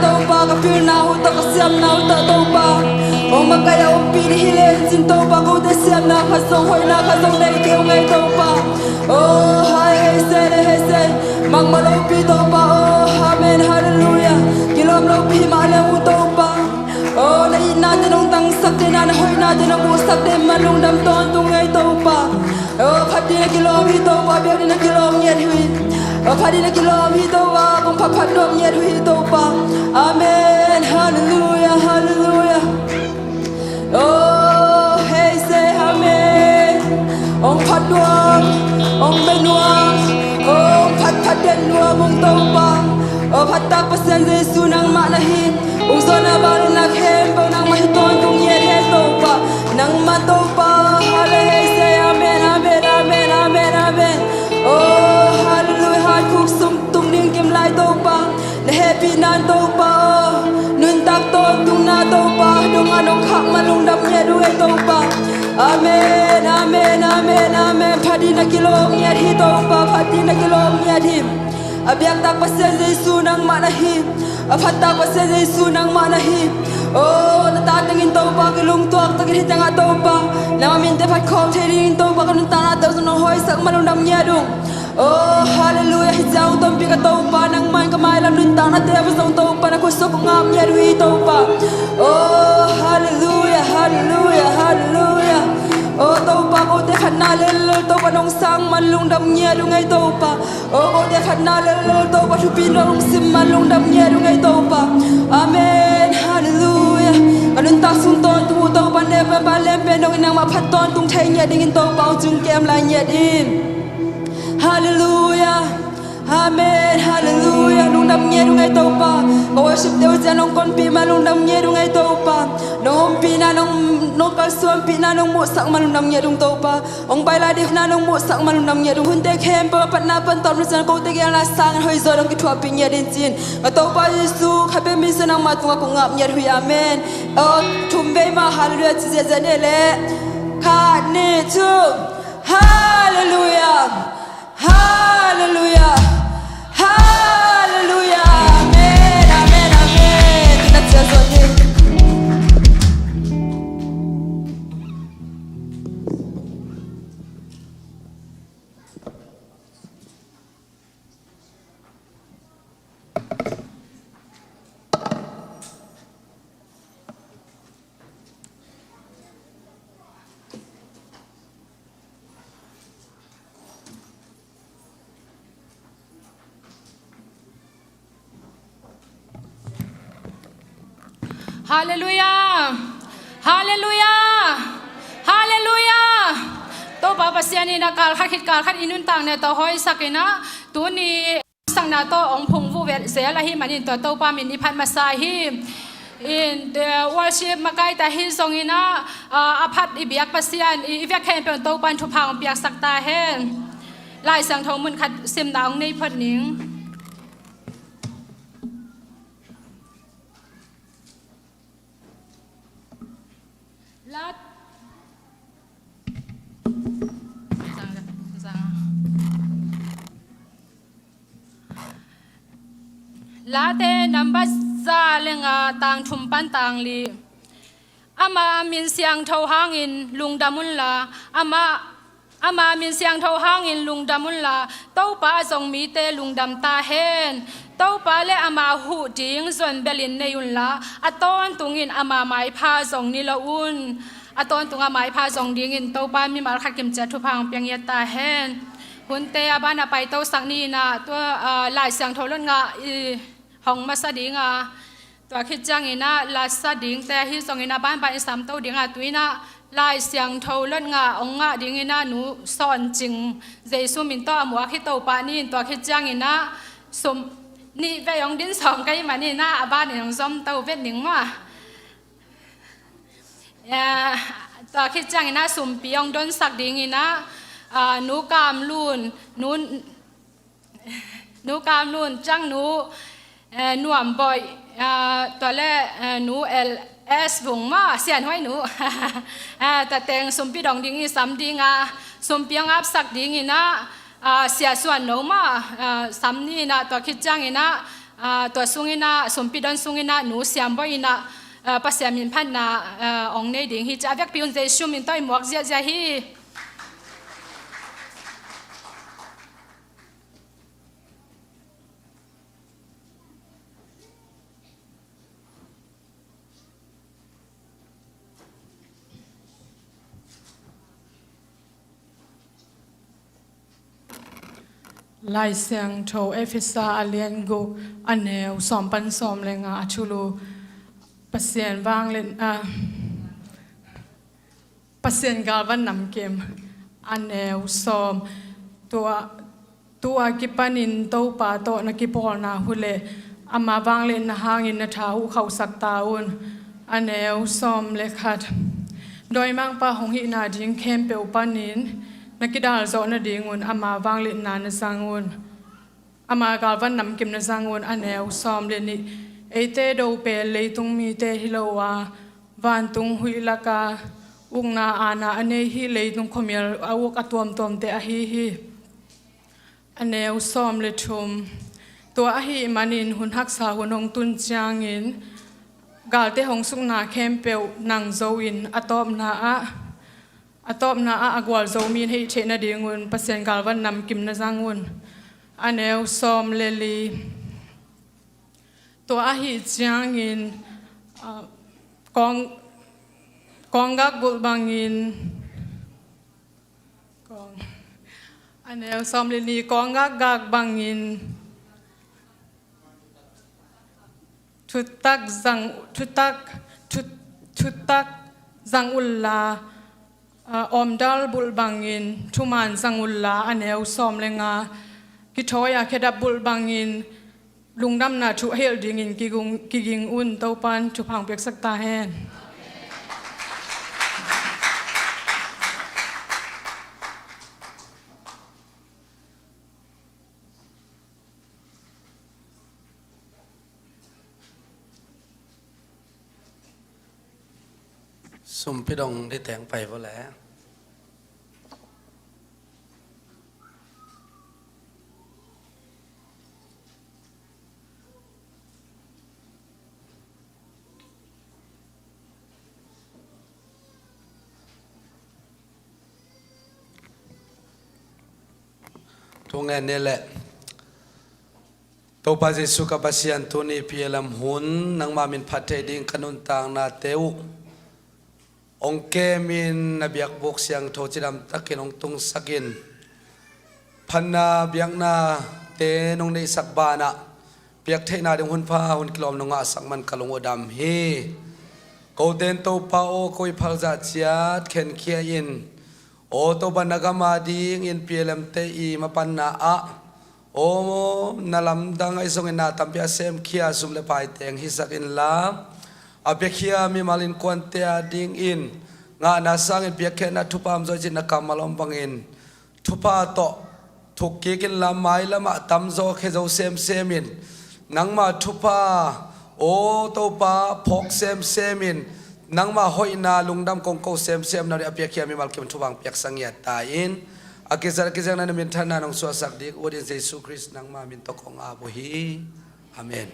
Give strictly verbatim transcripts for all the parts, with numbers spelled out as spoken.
Topa, ka pilna uh tawh, ka siamna uh tawh Topa, hong makaih a ompih ding hi le cin Topa, kote siamna khat zong, hoihna khat zong nei kei ung ei Topa. Oh, hai hei se le hei se, mangmah lopi Topa. Oh, amen, halleluiah. Kilawm lopi mah le uh Topa. Oh, na itnate nong tangsak dena, na hoihnate nong muhsak den man lungdam tawntung ei Topa. Oh, phat ding na kilawm hi Topa, biak ding na kilawm ngiat hi. Oh, phat ding na kilawm hi Topa, kong phat phat nuam ngiat hi Topa. Amen. Halleluiah, halleluiah. Oh, hei se amen. Hong phat nuam, hong bia nuam, hong phat phat den nuam ung Topa. Oh, phattak Pasian Jesu nangmah na hi. Uk zawn a bang na khempeuh nangmah hi tawntung ngiat hen Topa. Nangmah Topa, hallelujah, amen, amen, amen, amen, amen. Oh, hallelujah, han khuk sung tung ding kim lai Topa. Na hehpihna in Topa, nuntak tawntungna Topa, dong a nong khak man lungdam ngiat ung ei Topa. Amen, amen, amen, amen. Phat ding na kilawm ngiat hi Topa, phat ding na kilawm ngiat hi. A biaktak Pasian Jesu nangmah na hi. A phattak Pasian Jesu nangmah na hi. Oh, na ta tengin Topa kilungtuak takin hi tengah Topa, nangmah minte phat khawm thei dingin Topa, ka nuntakna tawh zong nong hoihsak man lungdam ngiat ung. Oh, hallelujah. Hi ciang uh Topa ka Topa, nangmah in ka mailam nuntaknate uh zong Topa, na khut sung kong ap ngiat uh hi Topa. Oh, hallelujah, hallelujah, hallelujah. Oh, Topa, kote khatna lel Topa nong sang man lungdam ngiat ung ei Topa. Oh, kote khatna lel Topa, thupi nong sim man lungdam ngiat ung ei Topa. Amen, hallelujah. Ka nuntak sung tawntung uh Topa, nepen pa lem pen dong in nangmah phat tawntung thei ngiat dingin Topa, hong cing kem lai ngiat in. Halleluiah. Amen. Halleluiah. Lungdam ngiat ung ei Topa. Ka worship te uh ciang nong konpih ma lungdam ngiat ung ei Topa. Nong ompihna, nong, nong kalsuanpihna nong muhsak ma lungdam ngiat ung Topa. Hong pai lai ding na nong muhsak ma lungdam ngiat ung. Hunte khempeuh a patna pan tawm lu ciang kote gel na sangin hoih zaw dong kithuahpih ngiat in cin. Ka Topa Jesu kha pen min sa nangmah tungah kong ap ngiat uh hi. Amen. Oh, thum vei mah halleluiah ci ziahziah ni leh. Khat, nih, thum. Halleluiah. Halleluiah. Halleluiah. Amen, amen, amen. Tuna cia zon ni. Halleluiah. Halleluiah. Halleluiah. Topa Pasian in a kal khat khit kal khat i nuntakna tawh hoihsak in ah, tuni sakna tawh hong phungvuh zel ahih manin tua Topa min i phat masa hi. In, eh, worship makaite ahi zongin ah, ah, a phat i biak Pasian i, i biak khempeuh Topa in thupha hong piaksak ta hen. Lai Siangtho mun khat simna hong nei phot ning. Lat. Late number za le nga, tang thum pan tang li. Ama min siangtho hangin lungdam unla, ama Ama min siangtho hangin lungdam unla, Topa a zong mite lungdam ta hen. Topa le ama huh ding zuan belin nei unla, a tawntungin ama maipha zong ni lo un. A tawntungah maipha zong dingin Topa mimal khat kimciat thupha hong pia ngiat ta hen. Hunte a ban a paitosak ni in ah, tua, ah, Lai Siangtho lot ngah i hong masa ding a, tua khit ciangin ah, la sa dingte ahi zongin ah, banban i samto ding a, tu in ah, Lai Siangtho lot ngah hong ngah dingin ah, Nu Sawn Cing, Jesu min tawh a muak hi Topa ni in, tua khit ciangin ah, sum nih vei hong din sawm ka hih manin ah, a banin hong zomto vet ning maw. Ya, tua khit ciangin ah, sumpi hong donsak dingin ah, ah, Nu Kam Lun, Nu Nu Kam Lun, ciang Nu, eh, Nuam Boih, ah, tua le, eh, Nu L S Vung maw, Sian Huai Nu. Ah, tua teng sumpi dong ding i sam ding a, sumpi hong apsak dingin ah, ah, Sia Suan No maw, ah, sam ni in ah, tua khit ciangin ah, Ah, tua sungin ah, sumpi don sungin ah, Nu Siam Bawi in ah, ah, Pasian min phatna, ah, hong nei ding hi ci a, a vekpi un Jesu min tawh i muak ziahziah hi. Lai Siangtho Efesa a lian guk, a neu sawm pan sawm le nga a thulu. Pasian vangliatna, Pasian galvan namkim, a neu sawm. Tua, tua kipanin Topa tawh na kipawlna uh leh ama vangliatna hangin na tha uh khauhsak ta un. A neu sawm le khat. Dawimangpa hong hihna ding khempeuh panin na kidalzawh nadingun ama vangliatna na zang un. Ama galvan namkim na zang un. A neu sawm le nih. Eite dopel leitung mite hi lo a, vantung huih laka ukna aana a nei hih leitung khuamial a uk a tuamtuamte ahi hi. A neu sawm le thum. Tua ahih manin hun haksa hun hong tun ciangin galte hong sukna khempeuh nang zo in a tawpna ah, a tawpna ah a gualzo mi in hih theih nadingun Pasian galvan namkim na zang un. A neu sawm le li. Tua ahih ciangin, ah, kawng, kawnggak bulh bangin, kawng, a neu sawm le li, kawnggak gak bangin thutak zang, thutak, thu, thutak zang unla, ah, awmdal bulh bangin thuman zang unla. A neu sawm le nga. Kithawi-a khedap bulh bangin lungdamna thu a hilh dingin kiging, kiging un. Topan thupha hong piaksak ta hen. Sumpi dong di teng pai vo le. Thungen ni le. Topa Jesu ka Pasian, tuni P L M hun nangma min phat theih ding ka nuntaknate uh hong kemin na biakbuk siangtho cidam takin hong tungsakin, phatna biaknate nong neihsak banah piak theihna ding hun pha hun kilawm nong ngahsak man ka lung uh dam hi. Kote in Topa aw, koi phalzah ciat khenkhia in, aw Topa na gam a dingin P L M te i mapanna ah aw na lamdang ahi zongin na tampi a semkhia sum le pai teng hisak inla, a piakhia mimal innkuante a dingin ngahna sangin piakkhiatna thupha om zaw cin na kammal om bangin thupha tawh thuk kik inla, mailamah tamzaw khezo semsem in, nangma thupha aw Topa phawk semsem in, nangma hoihna lungdam kong ko semsem na dih a piakhia mimal kim thupha hong piaksak ngiat ta in, a kizat a kiziakna na minthanna nong suahsak ding ut in Jesu Khrist nangma min tawh kong ap uh hi. Amen.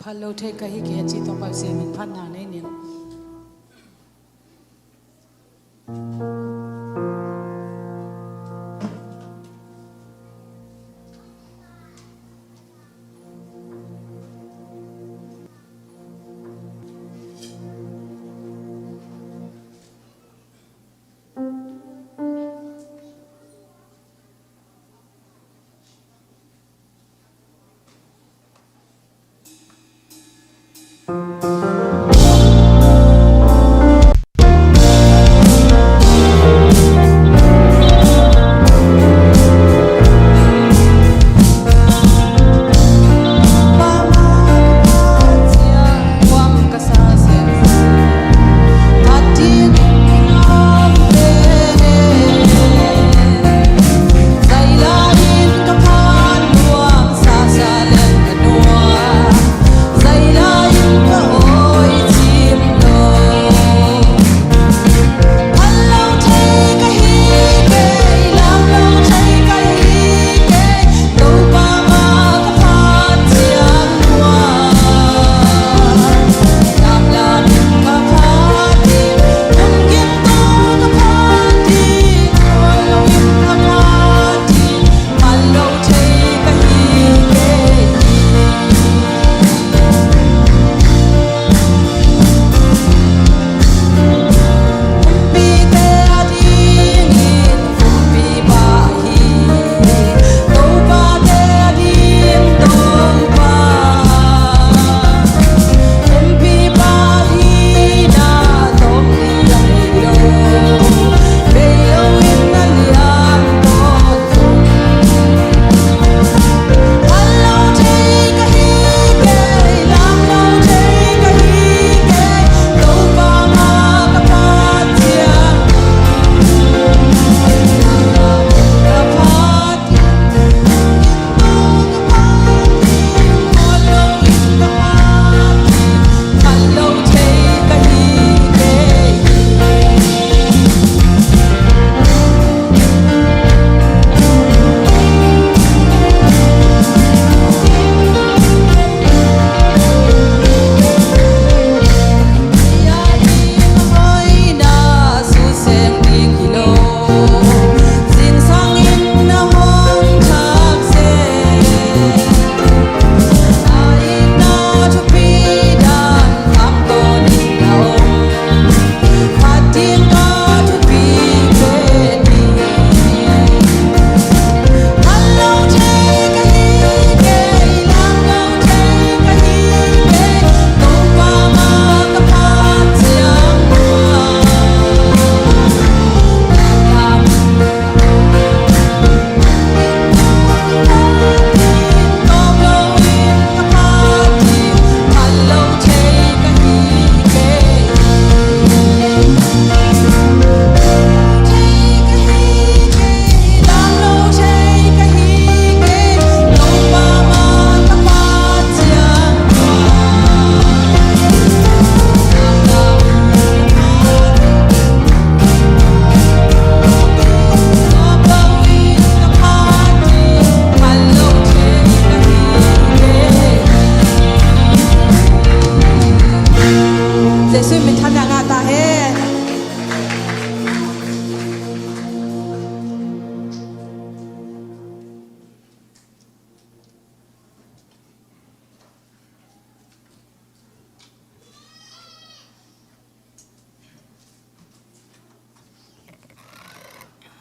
Phat lo thei ka hi kei a cih tawh Pasian min phatna nei ning.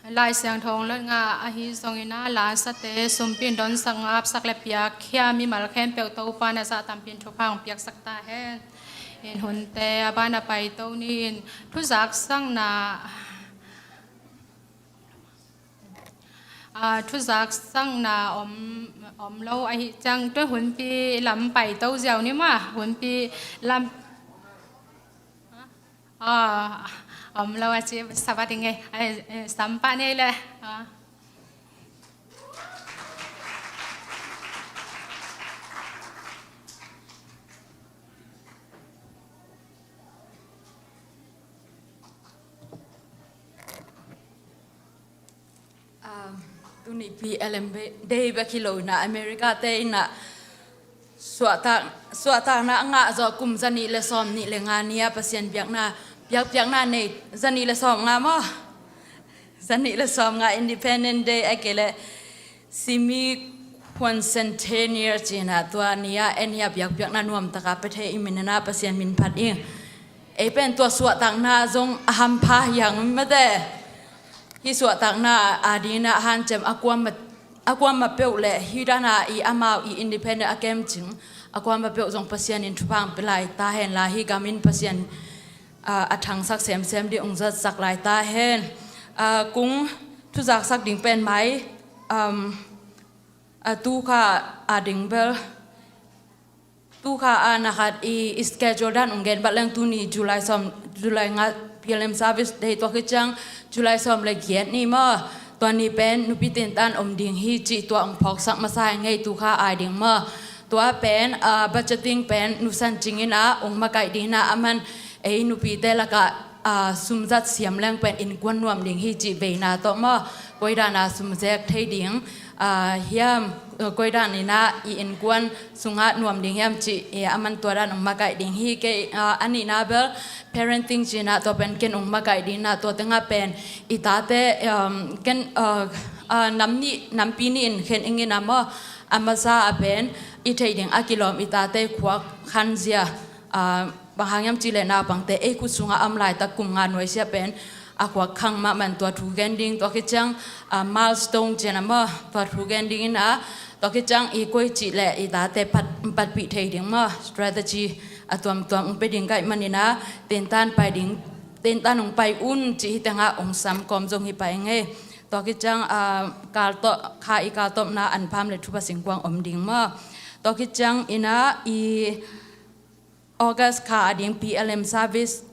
Lai Siangtho hong lot ngah ahi zongin ah, lasate sumpi in donsak, ngapsak le piakkhia mimal khempeuh Topa in a zah tampi in thupha hong piaksak ta hen. In hunte a ban a paito ni in, thuzaksakna, aa, thuzaksakna om, om lo ahih ciang, tua hunpi lam paito ziau ni maw, hunpi lam, aa, om lo a ci, Sabbath ding e, ai, eh, sam pah ni le, aa. Ah, tuni P L M Day bek hi lo in ah, America te in ah suahtak, suahtakna a ngah zawh kum zanih le sawmnih le nga ni-a Pasian biakna, biakpiakna nei, zanih le sawmnga maw? Zanih le sawmnga Independence Day a kei leh semi quincentennial ci-in ah, tua ni-a en hi-a biakpiakna nuamtaka pia thei i min in ah Pasian min phat ing. Ei pen tua suahtakna zong a hampha hi hang mate. Hih suahtakna a dingin ah hanciam a kuamah, a kuamah peuh le hih dana i amau i independent a kemcing a kuamah peuh zong Pasian in thupha hong pia lai ta hen la, hih gam in Pasian, ah, a thangsak semsem ding hong zatsak lai ta hen. Ah, kong thuzaksak ding pen mai, um, a tukha a ding bel, tukha a na khat i, i schedule dan hong gen bat leng tuni July sawm, July nga P L M service dei, tua khit ciang July sawm le giat ni maw? Tua ni pen nupi tintan om ding hi cih tua hong phawksak masa hi ngei, tukha ai ding maw? Tua pen, ah, budgeting pen nusan cingin ah hong makaih dingin ah, aman ei nupite lakah, ah, sumzat siam leng pen innkuan nuam ding hi cih veina tawh maw? Koi dana sumzek thei ding, ah, hiam, eh, koi danin ah i innkuan sungah nuam ding hiam cih, eh, aman tua dan hong makaih ding hi. Kei, ah, a nihna bel parenting ci-in ah, tua pen ken hong makaih dingin ah, tua tengah pen i tate, um, ken, ah, ah, nam nih, nampi nih in khen ingin ah maw? A masa a pen i theih ding a kilawm i tate khuak khanzia, ah, bang hang hiam cih leh naupangte ei khut sungah a om laitak kum nga nuaisiah pen a khuak khang mahmah in tua thu gen ding, tua khit ciang, ah, milestone ci-in ah maw, tua thu gen dingin ah, tua khit ciang i koi cih leh i tate pat, patpih thei ding maw, strategy a tuamtuam hong pia ding ka hih manin ah, tintan pai ding, tintan hong pai un cih hih tengah hong sam kawm zong hi pai ngei. Tua khit ciang, ah, kaltawh, kha i kaltawpna Anpham le Thupha Singkuang om ding maw? Tua khit ciangin ah i August kha a ding P L M service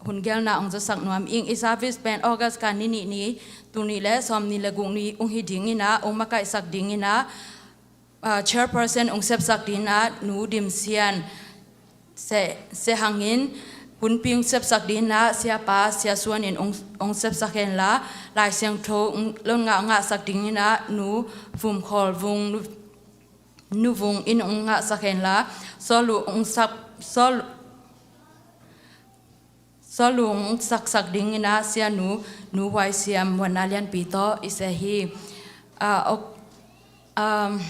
hun gelna hong zasak nuam ing. I service pen August kha ni nih ni, tul nih le sawmnih le guk ni hong hi dingin ah, hong makaihsak dingin ah, ah, chairperson hong sepsak dingin ah Nu Dim Sian, Se, Se Hang in, hunpi hong sepsak dingin ah Siapa Sia Suan in hong, hong sepsak hen la, Lai Siangtho hong, hong ngah, ngahsak dingin ah Nu Vum Khawl Vung, Nu Nu Vung in hong ngahsak hen la, Sawlung sak, Sawl, Sawlung saksak dingin ah Sianu, Nu Huai Siam, Muanna Lianpi tawh i se hi. Ah, ok, um,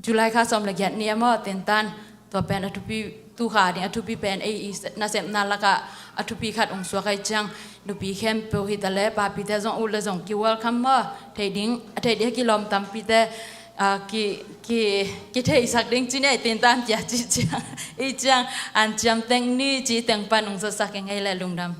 July kha sawm le giat ni a maw, tintan, tua pen a thupi, tukha ding a thupi pen ei i nasepna lakah a thupi khat hong suak ahih ciang, nupi khempeuh hi ta leh papite zong, u le zong ki welcome maw, theih ding, a theih ding a kilawm tampite, ah, ki, ki, kitheihsak ding ci ni ei, tintan kia ci ciang, i ciang, an ciam teng ni ci teng pan hong zatsak ing ei le lungdam.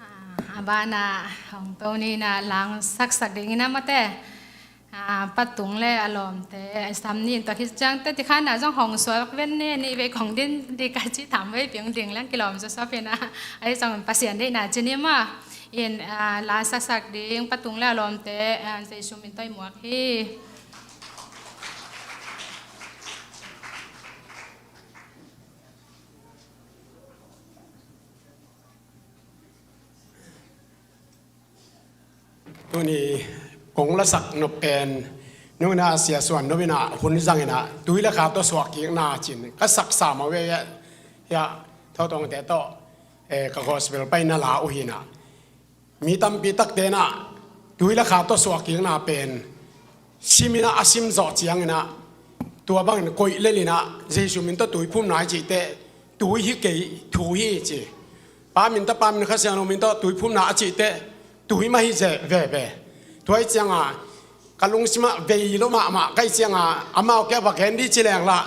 Ah, a banah hong to ni in ah, langsaksak dingin ah mate. Ah, Pa Tung le a lawmte, a sam ni in tua khit ciang teh ti khan ah zong hong suak ven ni, nih vei kong din di ka ci, tam vei piang ding leng kilawm suaksuak pen ah. Ahi zong Pasian deihna ci ni maw. In, ah, langsaksak ding Pa Tung le a lawmte, ah, Zeisu min tawh i muak hi. Tuni kong lasak nop pen, nungna Sia Suan nop in ah hun zang in ah, tui le kha tawh suahkikna ci-in ka saksa mah ve, hiah, Tho Tongte tawh, eh, ka gospel paina la uh hi in ah. Mi tampi takte in ah, tui le kha tawh suahkikna pen sim in ah, a sim zawh ciangin ah, tua bangin koih lel in ah, Jesu min tawh tui phumna i cih teh, tui hi kei, thu hi ci. Pa min tawh, Pa min, Kha Siangtho min tawh tui phumna a cih teh, tui mah hi zeh veve. Tua hi ciangah ka lungsim ah vei lo mahmah ka hih ciangah, amau kiang va gen dih ci leng lah,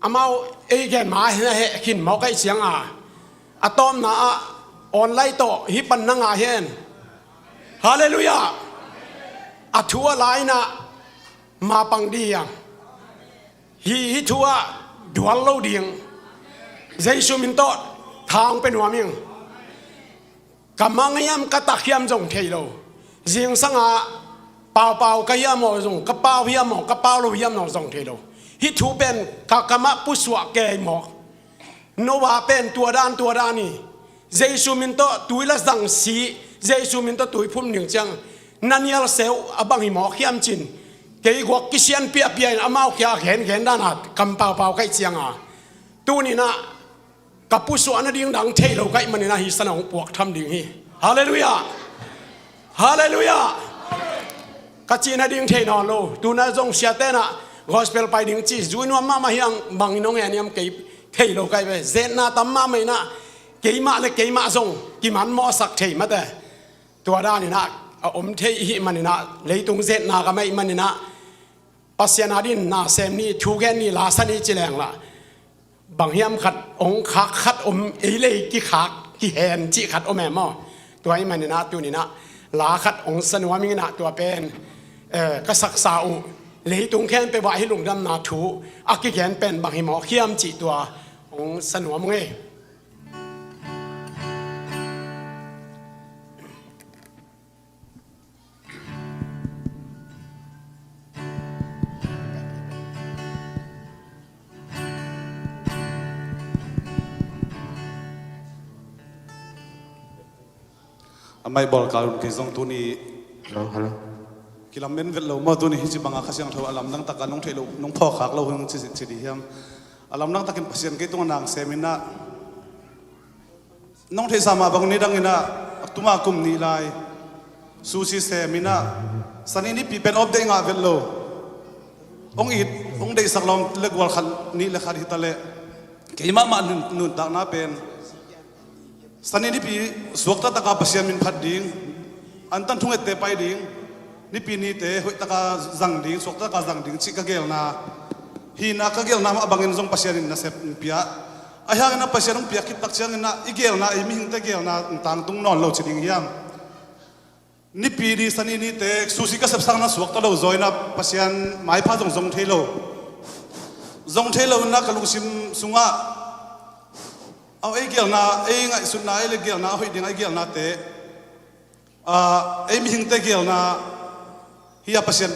amau ei gen ma hi na heh khin mawk ka hih ciangah, a tawpna ah online tawh hih pan na ngah hen. Halleluiah. A thu a la in ah, ma pang dih hiam? Hih, hih thu ah dual lo ding. Jesu min tawh tha hong pia nuam ing. Ka mang hiam, ka tak hiam zong thei lo. Zingsang ah paupau ka hiam aw zong, ka pau hiam aw, ka pau lo hiam aw zong thei lo. Hih thu pen ka kam ah pusuah kei mawk. Noah pen tua dan, tua dan hi. Jesu min tawh tui la zang si, Jesu min tawh tui phum ding ciang, na nial se uh, a bang hi mawk hiam cin, kei guak kisian piahpiah in amau kiang gen gen dan a kam paupau ka hih ciangah, tuni in ah ka pusuah nading dang thei lo ka hih manin ah, hih san ah hong puak tham ding hi. Halleluiah. Halleluiah. Ka cih nading thei nawn lo. Tu in ah zong siate in ah gospel pai ding ci zui nuam mahmah hi hang, bang in hong en hiam, kei thei lo ka hih ve. Zetna tam mahmah in ah, keimah le keimah zong kiman mawhsak thei mate. Tua dan in ah a om thei i hih manin ah, leitung zetna gam ah i hih manin ah, Pasian adingin na sem ni, thu gen ni, la sa ni ci leng lah, bang hiam khat hong khak khat om, ei le ei kikhak, kihen cih khat om e maw. Tua ahih manin ah tuni in ah la khat hong sa nuam ing in ah, tua pen, eh, ka saksa uh, leitung khempeuh ah hih lungdamna thu a kigen pen bang hi mawk hiam cih tua hong sa nuam ung e. A mic bawl kal un, kei zong tuni. Hello, hello. Kilamen vet lo maw, tuni hih ci bangah Kha Siangtho a lamdang takin nong theih loh, nong phawkkhak loh hong ci, ci dih hiam? A lamdang takin Pasian kei tungah na sem in ah, nong theihsa mah bang, nidang in ah, a tuma kum nih lai, susi sem in ah, Sani nipi pen off day ngah vet lo. Hong it, hong deihsak lawm le gual khat, nih le khat hi ta leh, keimah mah nun, nuntakna pen Sani nipi suakta taka Pasian min phat ding, antan thungette pai ding, nipi nite hoih taka zang ding, suakta taka zang ding cih ka gelna hi in ah, ka gelna mah bangin zong Pasian in nasep hong pia. Ahih hangin ah Pasian hong piak khit tak ciangin ah, i gelna, i mihingte gelna tangtung nawn lo ci ding hiam? Nipi ni, Sani nite susi ka sep sangin ah suakta lo zaw in ah, Pasian maipha zong zong thei lo. Zong thei lo in ah ka lungsim sungah, aw, ei gelna, ei ngaihsutna, ei le gelna a hoih ding a i gelnate, ah, ei mihingte gelna hi a, Pasian,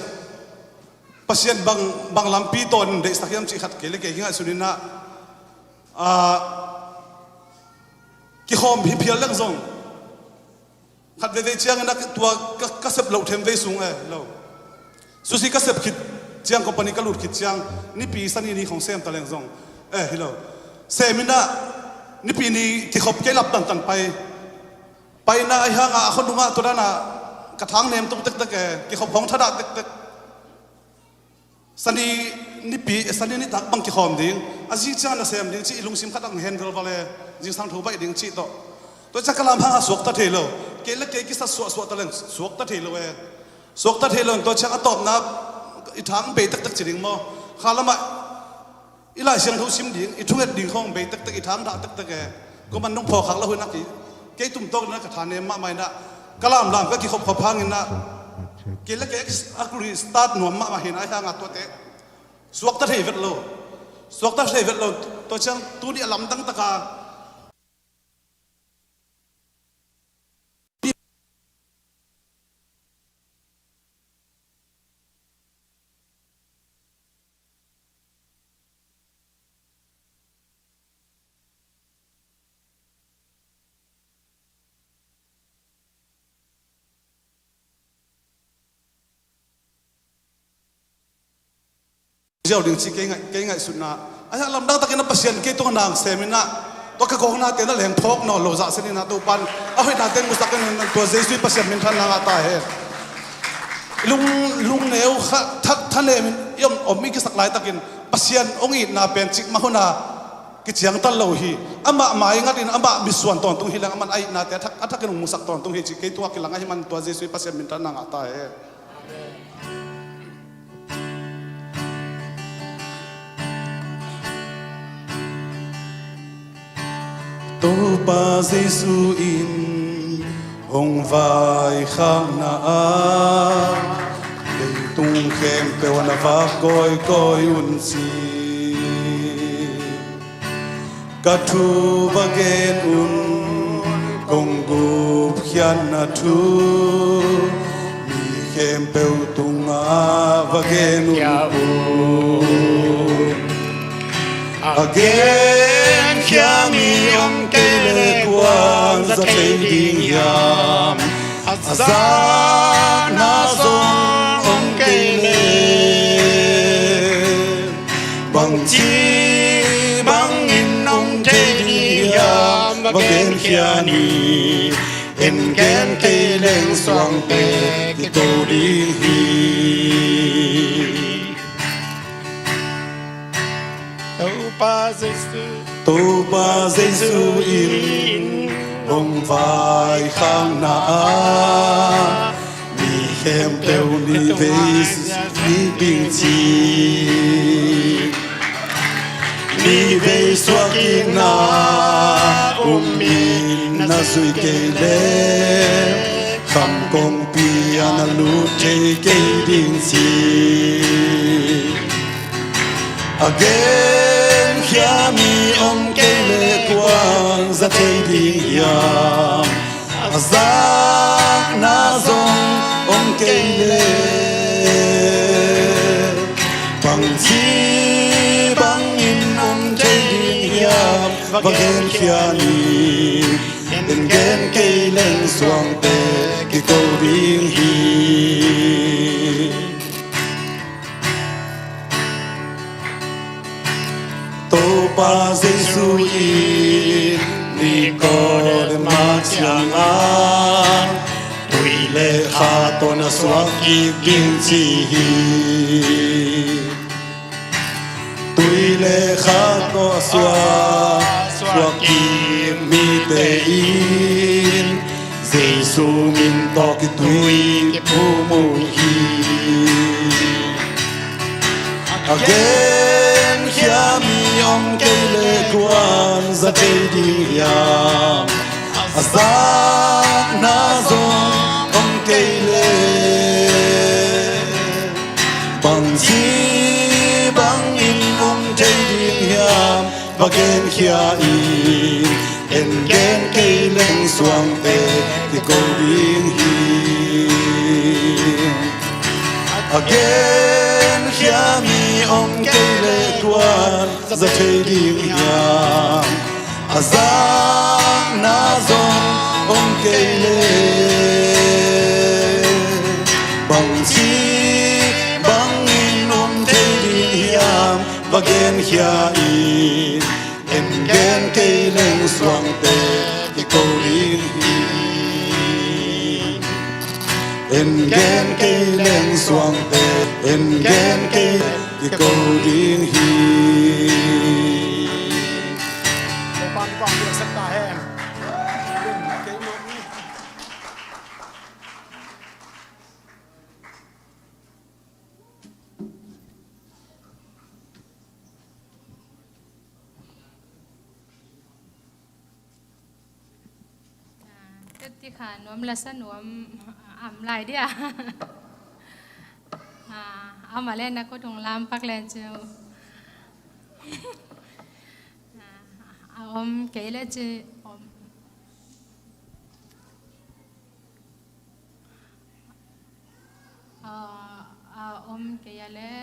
Pasian bang, bang lampi tawh in deihsak hiam cih khat kei le kei kingaihsun in ah, ah, kikhawm hi phial leng zong, khat veivei ciangin ah tua ka, ka sep loh them vei sung e, lo. Susi ka sep khit ciang, company ka lut khit ciang, nipi Sani ni khong sem ta leng zong, eh, hi lo. Sem in ah, nipi ni kikhop kei lap tantan pai. Pai in ah ahih hangah a khuanung ah tua dan ah ka thang nem tuk tektek e, kikhop khong thadah tektek. Sani nipi, Sani nitak bang kikhawm ding. A zing ciang na sem ding cih i lungsim khat ang hen velval e, zingsang tho baih ding cih tawh. Tua ciang ka lam hangah suakta thei lo. Kei le kei kisat suahsuah ta leng suakta thei lo e. Suakta thei lo in tua ciang a tawpna i thang bei tektek ci ding maw. Kha lamah i Lai Siangtho sim ding, i thunget ding khawng bei tektek, i thang dah tektek e. Kuaman nong phawkkhak lo hi nak hi. Kei tumtawk in ah ka tha nem mahmah in ah, ka lamlam ka kikhopkhop hangin ah, kei le kei a kuri start nuam mahmah hi in ah, ahih hangah tuate suakta thei vet lo. Suakta thei vet lo. Tua ciang tuni a lamdang taka ziau ding ci kei ngaih, kei ngaihsutna. Ahih hang lamdang takin a Pasian kei tungah na sem in ah, tua ka kawknate na leng phawk nawn lo zah sen in ah, Topan a hoihnate musak in, tua Jesu i Pasian minthanna ngah ta hen. Lung, lungneu kha, tha, thanemin i om, om i kisak laitakin Pasian hong itna pen cikmah huna kiciangtal lo hi. Amah maingatin amah mitsuan tawntung hi leng, aman a itnate a thak, a thakin hong musak tawntung hi ci. Kei tua kilang ahih man tua Jesu i Pasian minthanna ngah ta hen. Topa Jesu in hong vaikhakna ah leitung khempeuh ah na vak kawikawi un ci. Ka thu va gen un, kong gupkhiatna thu mi khempeuh tungah va gen un. A genkhia mi om kei leh kua'n za thei ding hiam? A zakna zong om kei leh bangci bangin om thei ding hiam? Va genkhia ni, en gen kei leng suangte kiko ding hi. Topa Jesu, Topa Jesu in hong vaikhakna ah mi khempeuh ni vei suak ding ci. Ni vei suak kikna um in na zuih kei leh kham kongpi ah na lut thei kei ding ci. A genkhia mi om kei leh kua'n za thei ding hiam? A zakna zong om kei leh bangci bangin om thei ding hiam? Va genkhia ni, en gen kei leng suangte kiko ding hi. Topa Jesu in Nikodem kiangah tui le kha tawh na suak kik ding ci hi. Tui le kha tawh a suak, suak kik mite in Jesu min tawh kitui kiphum uh hi. A genkhia mi om kei leh kua'n za thei ding hiam? A zakna zong om kei leh bangci bangin om thei ding hiam? Va genkhia in, en gen kei leng suangte kiko ding hi. A genkhia mi om kei leh kua'n za thei ding hiam? A zakna zong om kei leh bangci bangin om thei ding hiam? Va genkhia in, en gen kei leng suangte kiko ding hi. En gen kei leng suangte, en gen kei kiko ding hi. Tuti kha nuam la sa nuam, am lai dia. Ama le na ko tung lam pak len chu. A om kei le chu om. A, a om kei a le,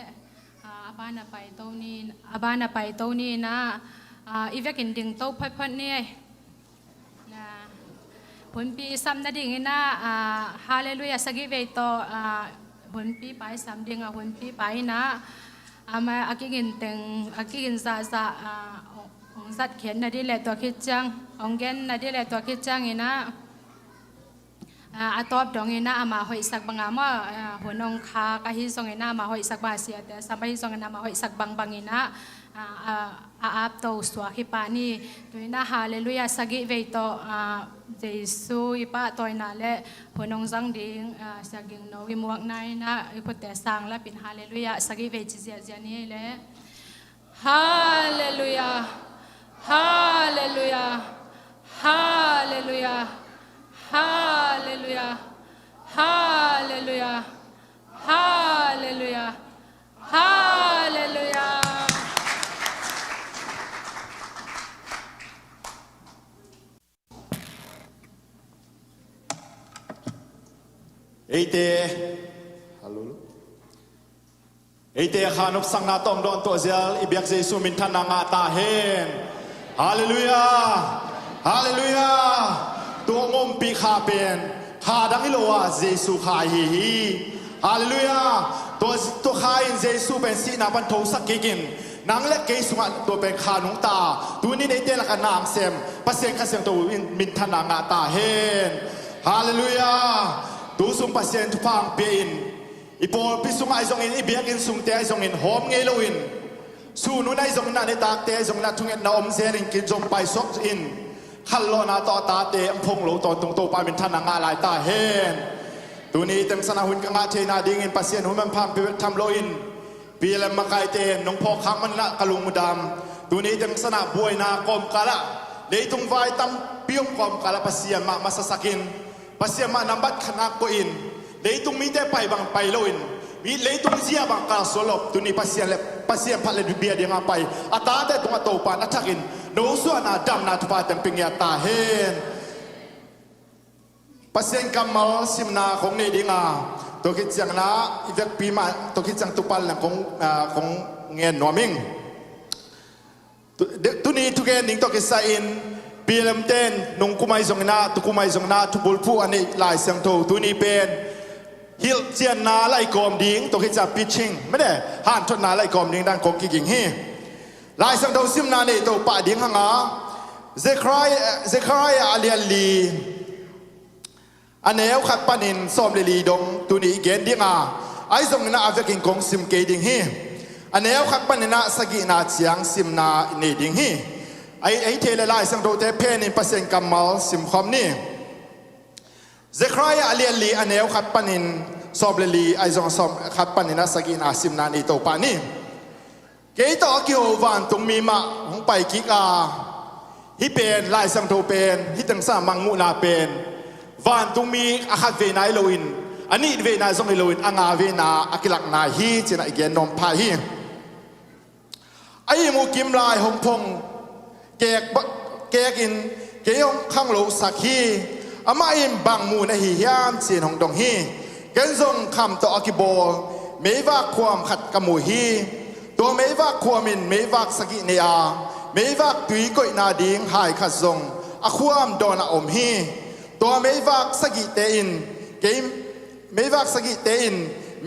a, a ban a pai to ni, a ban a pai to ni na, a, i vekin ding to photphot ni. Na, hunpi i sam nading ina, a, Hallelujah sagih vei to, a, hunpi pai sam ding a hunpi pai ina, ama a kigin teng, a kigin zahzah, a, ong zat khen na di le tua khit ciang, ong gen na di le tua khit ciang ina, A, a tawp dongin ah amah hoihsak banga maw, a, hun hong khak ahi zongin ah amah hoihsak banga, siate sam ahi zongin ah amah hoihsak bangbangin ah, a, a, a apto suak hi pah ni. Tuni-in ah Halleluiah sagih vei tawh, a, Jesu i pahtawina le hun hong zang ding, a, Sia Ging No i muakna in ah i khutte sang lapin Halleluiah sagih vei ci ziahziah ni le. Halleluiah. Halleluiah. Halleluiah. Halleluiah. Halleluiah. Halleluiah. Halleluiah. Eite, hallo. Eite kha nopsakna tawh dawn tuah zial i biak Jesu minthanna ngah ta hen. Halleluiah. Halleluiah. Tua ngompi kha pen kha dang hi lo a, Jesu kha ahi hi. Halleluiah. Tua, tua kha in Jesu pen sihna pan thosak kikin nang le kei sungah tua pen kha nungta, tuni-in eite lakah na sem Pasian Kha Siangtho in minthanna ngah ta hen. Halleluiah. Tu sung Pasian thupha hong pia in, i pawlpi sungah ahi zongin, i biakinn sungte ahi zongin hawm ngei loin, sun hun ahi zongin ah, nitakte ahi zongin ah thungetna om zelin kin zong paisuak in, khanlawhna tawh a tate hong phong lo tawntung Topa minthanna ngah lai ta hen. Tuni teng sanah hun ka ngah theihna dingin Pasian hun manpha hong pia bek tham loin, P L M makaite nong phawk khak manin ah ka lung mudam. Tuni teng sanah buaina kawmkalah, leitung vai tampi om kawmkalah Pasian mah masasakin, Pasian mah nambat khatna koihin, leitung mite pai bang pai loin, mi leitung zia bang kalsuan lo, tuni Pasian le, Pasian phat le bia dingah pai a tate tungah Topa na thakin, nosuahna damna thupha teng pia ngiat ta hen. Pasian kammal simna kong nei dinga, tua khit ciangin ah i vekpi mah, tua khit ciang tupal nang kong, ah, kong ngen nuam ing. Tu, de, tuni thugen ding tawh kisai in, P L M ten nungkum ahi zongin ah, tukum ahi zongin ah thubulphuh a neih Lai Siangtho tuni pen hilhcianna laikawm ding, tua khit ciang preaching mene, hanthotna laikawm ding dan kong kiging hi. Lai Siangtho simna nei to pah ding hanga, Zekhariah, Zekhariah a lian li, a neu khat panin sawm le li dong tuni i gen dinga, ahi zongin ah a vekin kong sim kei ding hi. A neu khat panin ah sagihna ciang simna i nei ding hi. Ahi, ahi thei le Lai Siangthote phenin Pasian kammal simkhawm ni. Zekhariah a lian li a neu khat panin sawm le li, ahi zong sawm khat panin ah sagihna simna nei to pah ni. Kei tawh a kiho vantungmi mah hong pai kik a, hih pen Lai Siangtho pen, hih teng sanah mangmuhna pen vantungmi a khat veina hi loin, a nih veina zong hi loin, a nga veina a kilakna hi, ci-in ah i gen nuam pah hi. A ihmu kim lai hong phong kek ba-, kekin kei hong khanglosak hi. Amah in bang mu na hi hiam ci-in hong dong hi. Ken zong kham tawh a kibawl meivak khuam khat ka mu hi. Tua meivak khuam in meivak sagih nei a, meivak tui koihna ding hai khat zong a khuam dawnah om hi. Tua meivak sagihte in kei, meivak sagihte in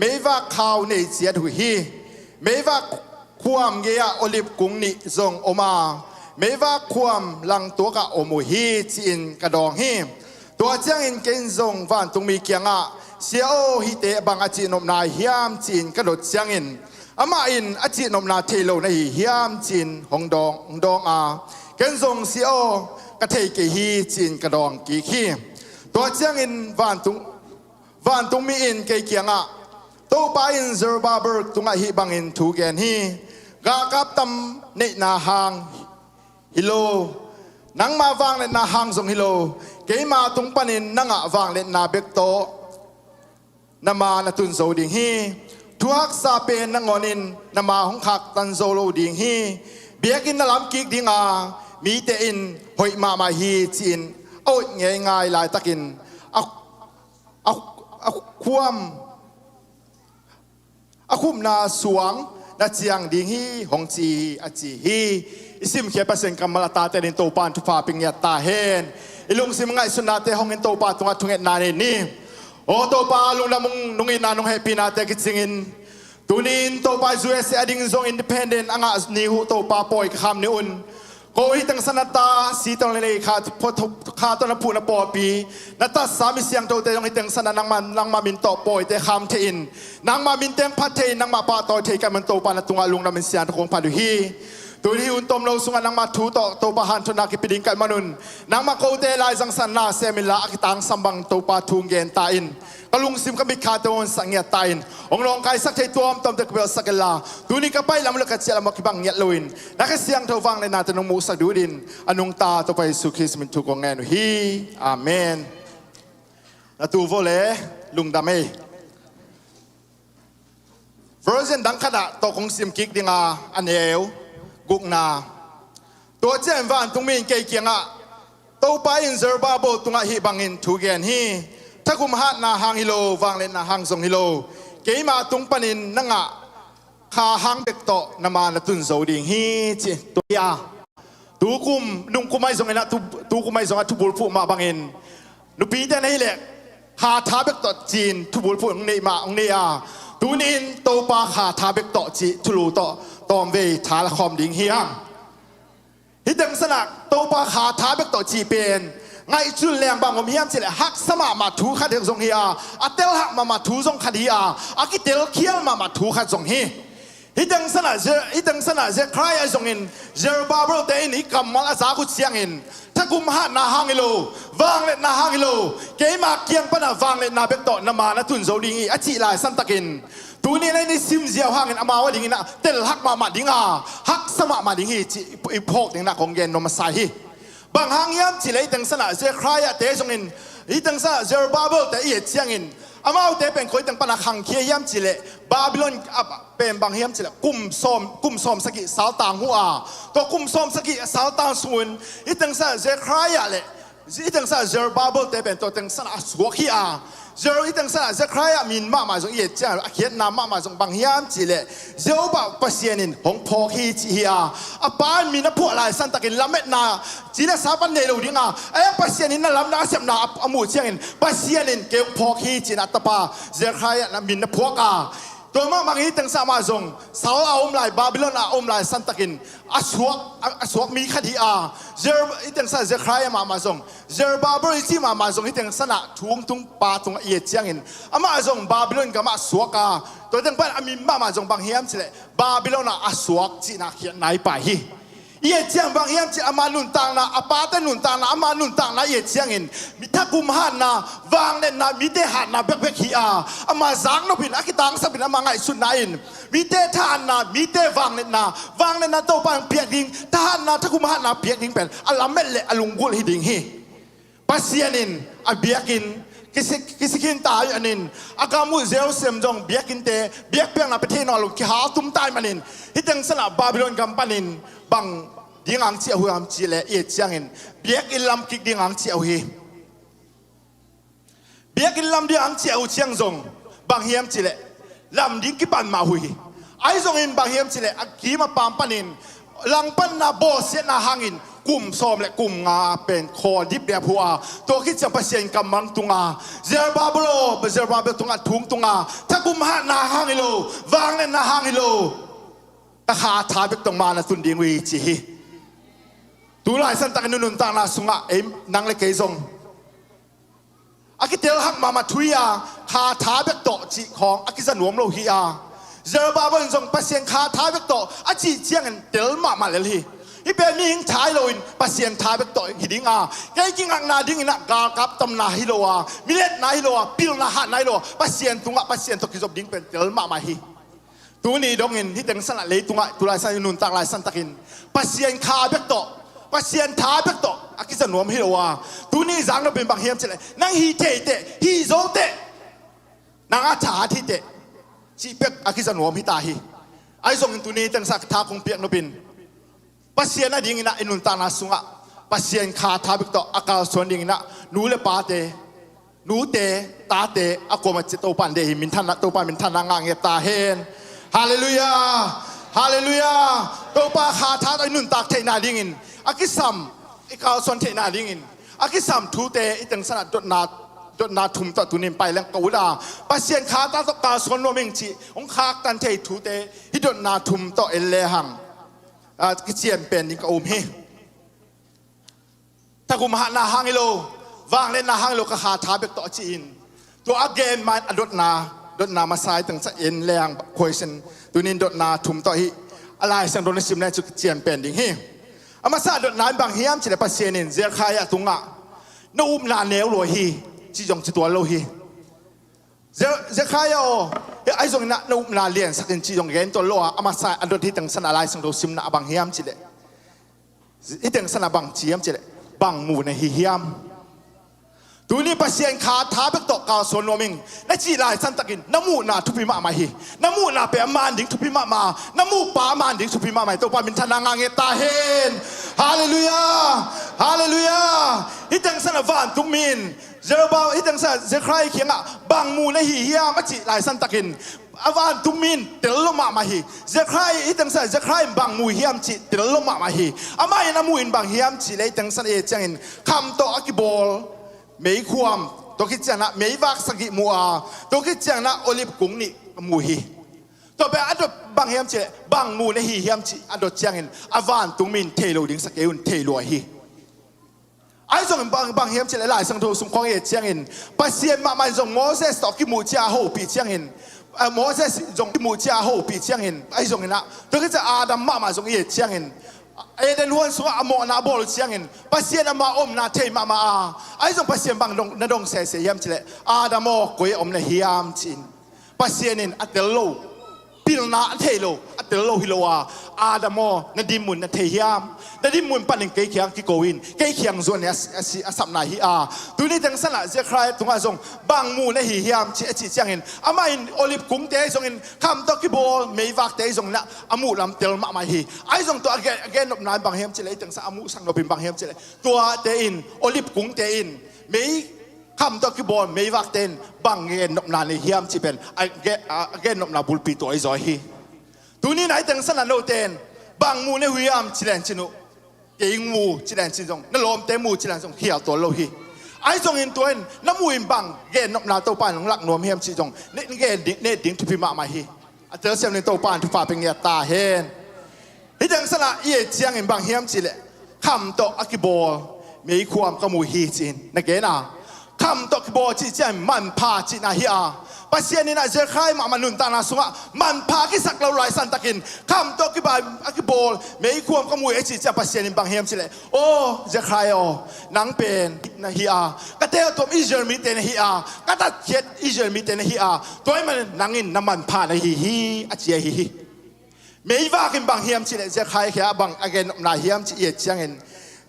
meivak khau nei ciat uh hi. Meivak khuam gei-ah olive kung nih zong om a, meivak khuam langtuakah om uh hi, ci-in ka dawng hi. Tua ciangin kei in zong vantungmi kiangah, Sia aw, hihte bang a cihnopna hiam, ci-in ka dot ciangin, amah in a cihnopna thei lo na hi hiam, ci-in hong dawng, hong dawng a, ken zong, Sia aw, ka thei kei hi, ci-in ka dawng kik hi. Tua ciangin vantung, vantungmi in kei kiangah, Topa in Zerubbabel tungah hih bangin thu gen hi. Galkap tam neihna hang hi lo, nangma vangliatna hang zong hi lo, keima tung panin na ngah vangliatna bek tawh na ma na tun zo ding hi. Thuhaksa pen nangawn in na ma hong khaktan zo lo ding hi. Biakinn na lam kik dinga, mite in hoih mahmah hi, ci-in a ut ngeingai laitakin a, a, a khuam, a khumna suang na ciang ding hi, hong ci hi, a ci hi. I simkhiat Pasian kammal a tate adingin Topa in thupha pia ngiat ta hen. I lungsim ngaihsutnate hong in Topa tungah thungetna nei ni. Aw Topa, lungdam ung, nungitna nong hehpihnate kicingin, tuni-in Topa, U S A ading zong independent a ngah ni uh Topa, pawi ka kham ni un. Ko hih teng sanah ta si tawh na lei kha, kha tawh na phuh na pawlpi, na tatsa mi siangthote zong hih teng sanah nangmah, nangmah min tawh pawite kham thei in, nangmah min teng phat thei in, nangmah pahtawi thei ka hih man Topa na tungah lungdam in siangtho kong phat uh hi. Tuni hih hun tom lo sungah nangmah thu tawh Topa hanthotna kipia ding ka hih manun, nangmah kote laizang sanna sem inla a kitangsam bang Topa thu gen ta in, ka lungsim ka mitkhate hong honsak ngiat ta in, hong nawngkaisak thei tuamtuamte ka pelsak inla, tuni ka pai lam uh le ka ciah lam uh a kibang ngiat loin na Kha Siangtho vangliatnate nong muhsak ding uh in, a nungta Topa Jesu Khrist min thu kong ngen uh hi. Amen. Na tu vo le, lungdam ei. Version dang khatah tawh kong sim kik dinga, a neu gukna. Tua ciangin vantung mi in kei kiangah, Topa in Zerubbabel tungah hih bangin thu gen hi: Thakum hatna hang hi lo, vangliatna hang zong hi lo, keima tung panin na ngah kha hang bek tawh na ma na tun zo ding hi, ci. Tua hi a, tukum, nungkum ahi zongin ah, tu, tukum ahi zongah thubulphuh mah bangin nupite na hih leh kha tha bek tawh ci-in thubulphuh hong nei mah hong nei a, tuni-in Topa kha tha bek tawh cih thulu tawh tawmvei tha la khawm ding hi hang. Hih teng sanah Topa kha tha bek tawh cih pen ngaihsun leng bang om hiam cih leh, haksa mahmah thu khat zong hi a, a telhak mahmah thu zong khat hi a, a kitelkhial mahmah thu khat zong hi. Hih teng sanah Ze-, hih teng sanah Zechariah zongin Zerubbabel te in hih kammal a zak uh ciangin, thakum hatna hang hi lo, vangliatna hang hi lo, keima kiang panah vangliatna bek tawh na ma na tun zo ding hi, a cih lai santakin, tuni in a i sim ziau hangin amau a dingin ah telhak mahmah ding a, haksa mahmah ding hi, cih i, i phawk dingin ah kong gen nuam a sa hi. Bang hang hiam cih leh hih teng sanah Zechariah te zongin, hih teng sanah Zerubbabel te i et ciangin, amaute pen koi teng panah khangkhia hiam cih leh, Babylon a pen bang hiam cih leh kum sawm, kum sawm sagih saltang huh a, tua kum sawm sagih saltang sungun hih teng sanah Zechariah le hih teng sanah Zerubbabel te pen tua teng sanah a suak hi a, Zer-, hih teng sanah Zechariah min mahmah zong i et ciang a khiatna mahmah zong bang hiam cih leh, Jehovah Pasian in hong phawk hi, cih hi a, a pa in min a phuah lai santakin lametna, ci le sa pan nei lo ding a, a, Pasian in na lamdang a sepna a, a muh ciangin Pasian in kei hong phawk hi, ci-in a tapa Zechariah na min na phuak a, tua mahmah hih teng sanah amah zong sal a om lai, Babylon a om lai santakin a suak, a, a suak mi khat hi a, Zer-, hih teng sanah Zechariah mahmah zong, Zerubbabel i cih mahmah zong hih teng sanah thu hong tung pa tungah i et ciangin, amah zong Babylon gamah suak a, tua teng pan a min mahmah zong bang hiam cih leh Babylon ah a suak cihna khiatna i pai hi. I et ciang bang hiam cih leh ama nuntakna, a pate nuntakna, ama nuntakna i et ciangin, mi thakum hatna, vangliatna, mite hatna bekbek hi a, ama zaknopin, a kitangsapin, ama ngaihsutna in mite thahatna, mite vangliatna, vangliatna Topa in piak ding, thahatna, thakum hatna piak ding pen a lamet le a lunggulh hi ding hi. Pasian in a biakinn kisi, kisi khinta hi a, in a gam uh Jerusalem zong biakinnte, biakpiakna pia thei nawn lo kihal tum ta ahih manin, hih teng sanah Babylon gam panin bang ding hong ciah uh hiam cih leh i et ciangin biakinn lam kik ding hong ciah uh hi. Biakinn lam ding hong ciah uh ciang zong bang hiam cih leh lam ding kipan mah uh hi. Ahi zongin bang hiam cih leh a kim a pam panin langpanna bawlsiatna hangin kum sawm le kum nga pen khawl dipdiap uh a, tua khit ciang Pasian kammal tung a, Zerubbabel aw, Zerubbabel tungah thu hong tung a, thakum hatna hang hi lo, vangliatna hang hi lo, ka kha tha bek tawh ma na tun ding uh hi, ci hi. Tu lai santakin nuntakna sungah ei, nang le kei zong a kitelhak mahmah thu hi a, kha tha bek tawh cih khawng a kiza nuam lo hi a, Zerubbabel in zong Pasian kha tha bek tawh a cih ciangin tel mahmah lel hi. Hih pen mihing tha hi loin Pasian tha bek tawh hi ding a, kei kingakna dingin ah galkap tamna hi lo a, miletna hi lo a, pilna hatna hi lo a, Pasian tungah Pasian tawh kizop ding pen tel mahmah hi. Tuni dongin hih teng sanah leitungah tu lai san i nuntak lai santakin Pasian kha bek tawh, Pasian tha bek tawh a kiza nuam hi lo a, tuni zak nopin bang hiam cih leh nang hih thei teh, hih zo teh, nang a thahat hi teh, cih bek a kiza nuam hi ta hi. Ahi zongin tuni teng sanah tha kong piak nopin Pasian adingin ah i nuntakna sungah Pasian kha tha bek tawh a kalsuan dingin ah nu le pate, nute, tate a kuamah ciat Topa in deih hi. Minthanna, Topa minthanna ngah ngiat ta hen. Halleluiah. Halleluiah. Topa kha tha tawh i nuntak theihna dingin a kisam, i kalsuan theihna dingin a kisam thute, i teng sanah dotna, dotna thum tawh tunin pai leng ka ut a, Pasian kha tha tawh kalsuan nuam ing cih hong khaktan thei thute, hih dotna thum tawh en lehang a, kician pen ding ka um hi. Thagum hatna hang hi lo, vangliatna hang hi lo, ka kha tha bek tawh a ci-in, tua a gen ma-in a dotna, dotna masa i teng sa en leng khuaisen, tunin dotna thum tawh hi. A Lai Siangtho na sim leng cih cian pen ding hi. A masa dotna in bang hiam cih leh Pasian in Zekhariah tungah na upna neu lua hi, ci zong ci tuan lo hi. Ze-, Zekhariah aw, ahi zongin ah na upna liansak in ci zong gen tuan lo a, a masa a dot hi teng san a Lai Siangtho simna a bang hiam cih leh, hi teng san a bang ci hiam cih leh, bang mu na hi hiam? Tuni Pasian kha tha bek tawh kalsuan nuam ing. Na cih lai santakin na muhna thupi mahmah hi. Na muhna pen a man ding thupi mahmah a, na muhpa a man ding thupi mahmah hi. Topa minthanna ngah ngiat ta hen. Halleluiah. Halleluiah. Hi teng san a vantung mi in Zerubbabel, hi teng san a Zekhariah kiangah bang mu na hi hiam a cih lai santakin a vantung mi in tel lo mahmah hi. Zekhariah, hi teng san a Zekhariah in bang mu hiam cih tel lo mahmah hi. Amah in a mu in bang hiam cih leh hi teng san a et ciangin kham tawh a kibawl meikhuam, tua khit ciangin ah meivak sagih mu a, tua khit ciangin ah olive kung nih a mu hi. Tua pen a dot bang hiam cih leh bang mu na hi hiam cih a dot ciangin a vantung mi in thei lo ding sa kei un, thei lua hi. Ahi zongin bang, bang hiam cih leh Lai Siangtho sung khawng i et ciangin Pasian mahmah in zong Moses tawh a kimuh ciang a hopih ciangin, eh, Moses zong kimuh ciang a hopih ciangin, ahi zongin ah tua khit ciang Adam mahmah zong i et ciangin Eden huan sungah a mawhna a bawl ciangin Pasian ama omna thei mahmah a, ahi zong Pasian bang dong, na dong sese hiam cih leh, Adam aw, koi a om na hiam, ci-in Pasian in a tel lo, pilna a thei lo, a tel lo hi lo a, Adam aw, na dinmun na thei hiam? Na dinmun panin kei kiang kiko in, kei kiang zuan in a, a, a sapna hi a. Tuni teng san ah Zekhariah tungah zong bang mu na hi hiam cih a cih ciangin amah in olive kungte ahi zongin kham tawh kibawl meivakte ahi zongin ah a muh lam tel mahmah hi. Ahi zong tua a gen, a gennopna in bang hiam cih leh, hi teng san a muhsak nop in bang hiam cih leh, tuate in, olive kungte in mei kham tawh kibawl meivakte in bang gennopna nei hiam cih pen a ge-, a gennopna bulpi tua ahi zaw hi. Tuni in ah hi teng san ah note in bang mu na hi hiam ci leng cin uh, kei mu ci leng cin zong, na lawmte mu ci leng zong khial tuan lo hi. Ahi zongin tua in na mu in bang gennopna Topa in hong lak nuam hiam cih zong na gen ding, na et ding thupi mahmah hi. A telsiam ding Topa in thupha pia ngiat ta hen. Hi teng san ah i et ciangin bang hiam cih leh, kham tawh a kibawl meikhuam ka mu hi, ci-in na gen a. Kham tawh kibawl cih ciang manpha cihna hi a. Pasian in ah Zekhariah mahmah nuntakna sungah manpha kisak lo lai santakin kham tawh kiba-, a kibawl meikhuam ka mu hi a cih ciang Pasian in bang hiam cih leh, aw Zekhariah aw, nang pen na hi a, ka tel tuam Israel mite na hi a, ka tatkhiat Israel mite na hi a, tua ahih manin nang in na manpha na hi hi, a ci ahi hi. Meivak in bang hiam cih leh, Zekhariah kiangah bang a gennopna hiam cih i et ciangin,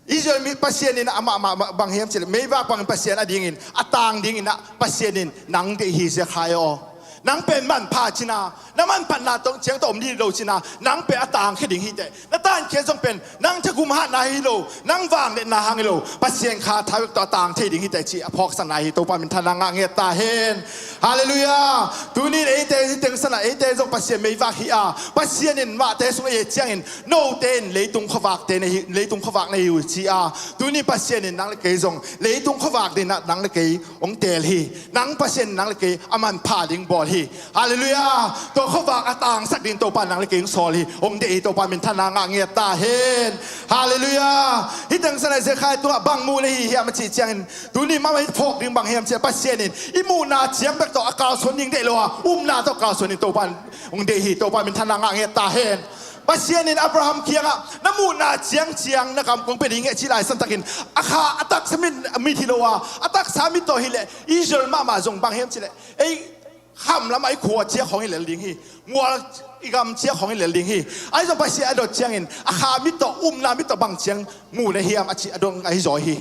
Israel mi Pasian in ah amah, amah, amah bang hiam cih leh, meivak bangin Pasian a dingin, a tang dingin ah Pasian in nang deih hi Zekhariah aw. Nang pen manpha cihna, na manphatna tawh ciang tawh om ding lo cihna, nang pen a tangkhia ding hi teh. Na tankhiat zong pen nang thagum hatna hi lo, nang vangliatna hang hi lo, Pasian kha tha bek tawh a tang thei ding hi teh, ci a phawksakna hi. Topa minthanna ngah ngiat ta hen. Halleluiah. Tuni in eite hi teng san ah eite zong Pasian meivak hi a, Pasian in mahte sung a et ciangin note in leitung khuavakte na hi, leitung khuavak na hi uh ci a. Tuni Pasian in nang le kei zong leitung khuavak dingin ah nang le kei hong teel hi. Nang Pasian in nang le kei a manpha ding bawl hi. Halleluiah. Tua khuavak a tangsak ding Topa in nang le kei hong sawl hi, hong deih hi. Topa minthanna ngah ngiat ta hen. Halleluiah. Hi teng san ah Zekhariah tungah bang mu na hi hiam a cih ciangin, tuni mahmah i phawk ding bang hiam cih leh, Pasian in i muhna ciang bek tawh a kalsuan ding deih lo a, upna tawh kalsuan ding Topa in hong deih hi. Topa minthanna ngah ngiat ta hen. Pasian in Abraham kiangah na muhna ciangciang na kam kong pia ding hi a cih lai santakin a kha a taksa mit, mit hi lo a, a taksa mit tawh hi leh Israel mahmah zong bang hiam cih leh, ei, kham lamah i khua ciah khawng hi lel ding hi. Mual i gam ciah khawng hi lel ding hi. Ahi zong Pasian a dot ciangin a kha mit tawh, upna mit tawh bang ciang mu na hiam a cih a dong ahi zaw hi.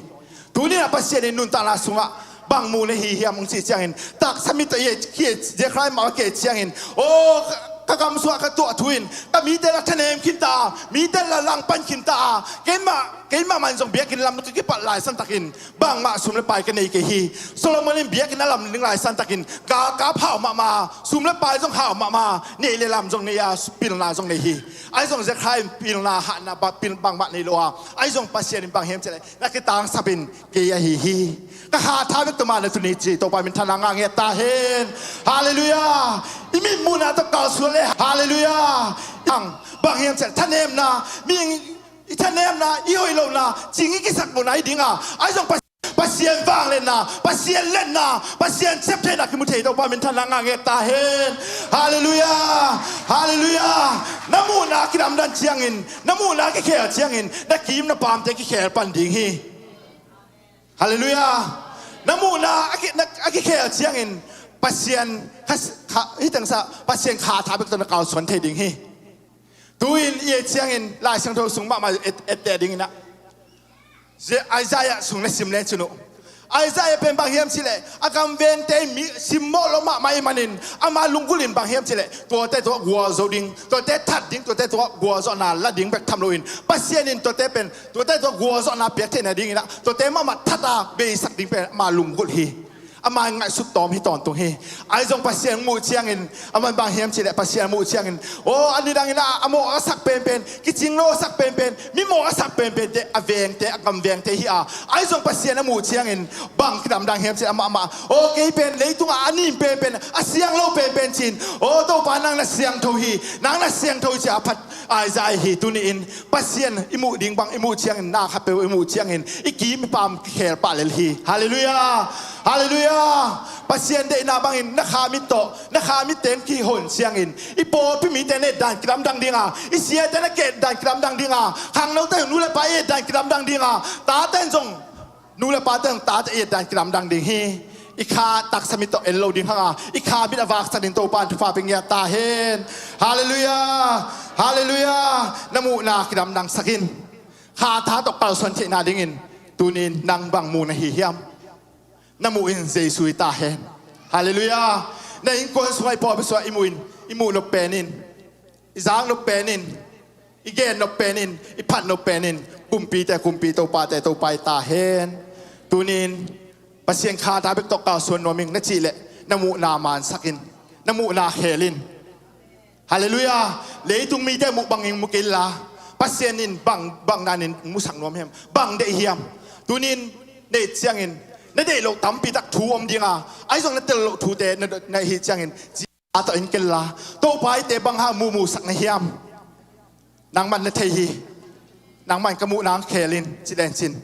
Tuni in ah Pasian in nuntakna sungah bang mu na hi hiam hong cih ciangin, taksa mit tawh i et, ki et, Zekhariah mah ki et ciangin, aw, ka, ka gam sungah ka tuah thu in ka mite la thanem khin ta a, mite la langpan khin ta a, keimah, keimah man zong biakinn lam ka kipat lai santakin bangmah sum le pai ka nei kei hi. Solomon in biakinn a lam ding lai santakin galkap hau mahmah, sum le pai zong hau mahmah, neih le lam zong nei a, pilna zong nei hi. Ahi zong Zekhariah in pilna hahna ba, pil bangmah nei lo a, ahi zong Pasian in bang hiam cih leh, na kitangsap in kei ahi hi. Ka kha tha bek tawh mah na tun hi, ci. Topa minthanna ngah ngiat ta hen. Halleluiah. I mitmuhna tawh kalsuan le, halleluiah, ang bang hiam cih leh, thanemna, mi i thanemna, i hoih lohna, cing i kisak lohna hi ding a, ahi zong Pasian vangliatna, Pasian liatna, Pasian septheihna kimu thei Topa minthanna ngah ngiat ta hen. Halleluiah. Halleluiah. Na muhna a kidamdang ciangin, na muhna a kikhel ciangin, na kim na pamte kikhel pan ding hi. Halleluiah. Na muhna a ki, na, a kikhel ciangin Pasian kha, kha, hi tengsa Pasian kha tha bek tawh na kalsuan thei ding hi. Tu-in i et ciangin Lai Siangtho sung mahmah et, etteh dingin ah, Isaiah sung na sim le cin uh. Isaiah pen bang hiam cihleh a gamvengte mi simmawh lo mahmah i manin ama lunggulh in bang hiam cihleh tuate tungah gualzo ding, tuate that ding, tuate tungah gualzawhna la ding bek tham loin Pasian in tuate pen tuate tungah gualzawhna piak theihna dingin ah tuate mahmah that a beisak ding pen ama lunggulh hi. Ama ngaihsut tawm hi tawntung hi. Ahi zong Pasian muh ciangin, aman bang hiam cihleh Pasian muh ciangin, aw, a nidangin ah a mawh a sak penpen, kicing lo a sak penpen, mi mawh a sak penpente a vengte, a gamvengte hi a, ahi zong Pasian a muh ciangin bang kidamdang hiam cihleh amah amah, aw, kei pen leitungah a nim penpen, a siang lo penpen cin, aw, Topa nang na siangtho hi, nang na siangtho hi ci a phat Isaiah hi. Tuni-in Pasian i muh ding bang i muh ciangin, na khatpeuh i muh ciangin i kim i pam kikhel pah lel hi. Halleluiah. Halleluiah. Pasian deihna bangin na kha mit tawh, na kha mit teng kihon ciangin i pawlpi mite na etdan kidamdang ding a, i siate na etdan kidamdang ding a, khangnote nu le pa i etdan kidamdang ding a, tate in zong nu le pate zong tate i etdan kidamdang ding hi. I kha taksa mit tawh en lo ding hang a, i kha mit a vaksak ding Topa in thupha pia ngiat ta hen. Halleluiah. Halleluiah. Na muhna kidamdangsak in. Kha tha tawh kalsuan theihna dingin tuni-in nang bang muh na hi hiam? Na muh in Jesu hi ta hen. Halleluiah. Na innkuan sungah, i pawlpi sungah i muh in, i muh nop pen in, i zak nop pen in, i gen nop pen in, i phat nop pen in kumpite kumpi, topate topa hi ta hen. Tuni-in Pasian kha tha bek tawh kalsuan nuam ing na cih leh na muhna mansak in, na muhna khel in. Halleluiah. Leitung mite muh bangin mu kei inla, Pasian in bang, bang danin musak nuam hiam, bang deih hiam? Tuni-in na et ciangin na deih loh tampi tak thu om ding a, ahi zong na tel loh thute na, na hih ciangin, Topa tawh en kei inla, Topa eite bang hang muhmuhsak na hiam? Nangman na thei hi. Nangman ka muhna hong khel in, ci len cin.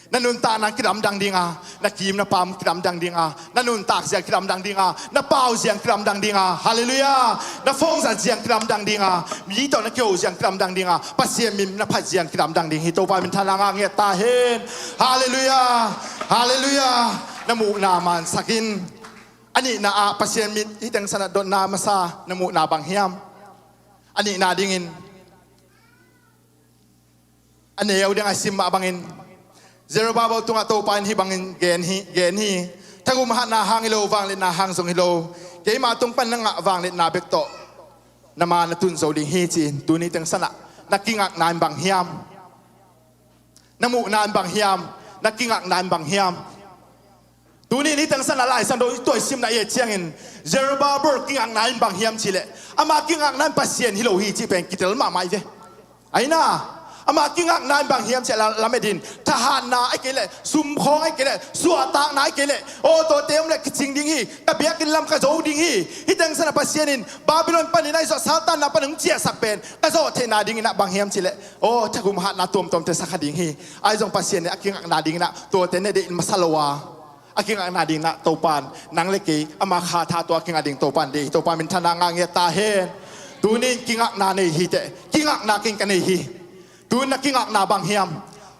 Na nuntakna kidamdang ding a, na kim na pam kidamdang ding a, na nuntak zia kidamdang ding a, na pau zia kidamdang ding a. Halleluiah. Na phone zat zia kidamdang ding a, mi tawh na kiho zia kidamdang ding a, Pasian min na phat zia kidamdang ding hi. Topa minthanna ngah ngiat ta hen. Halleluiah. Halleluiah. Na muhna mansak in. A nihna ah Pasian min hih teng sanah dotna masa na muhna bang hiam? A nihna dingin a neu ding a sim mah bangin Zerubbabel tungah Topa in hih bangin gen hi, gen hi. Thagum hatna hang hi lo, vangliatna hang zong hi lo. Keima tung pan na ngah vangliatna bek tawh na ma na tun zo ding hi, ci-in tuni teng sanah na kingakna in bang hiam? Na muhna in bang hiam? Na kingakna in bang hiam? Tuni ni teng sanah Lai Siangtho i tuai simna i et ciangin Zerubbabel kingakna in bang hiam cihleh, ama kingakna in Pasian hi lo hi cih pen kitel mahmah i ve. Aina, ama kingakna in bang hiam cihleh, lamet in, thahatna ahih kei leh, sumkhawng ahih kei leh, suahtakna ahih kei leh, aw, tuate om leh kicing ding hi, ka biakinn lam ka zo ding hi. Hih teng sanah Pasian in Babylon panin ahi zong Satan na panin hong ciahsak pen ka zawh theihna dingin ah bang hiam cihleh, aw, thagum hatna tuamtuamte sa kha ding hi. Ahi zong Pasian in a kingakna dingin ah tuate na deih masa lo a, a kingakna dingin ah Topa in nang le kei ama kha tha tawh a kingak ding Topa in deih hi. Topa minthanna ngah ngiat ta hen. Tuni in kingakna nei hi teh, kingakna kei in ka nei hi. Tuni na kingakna bang hiam?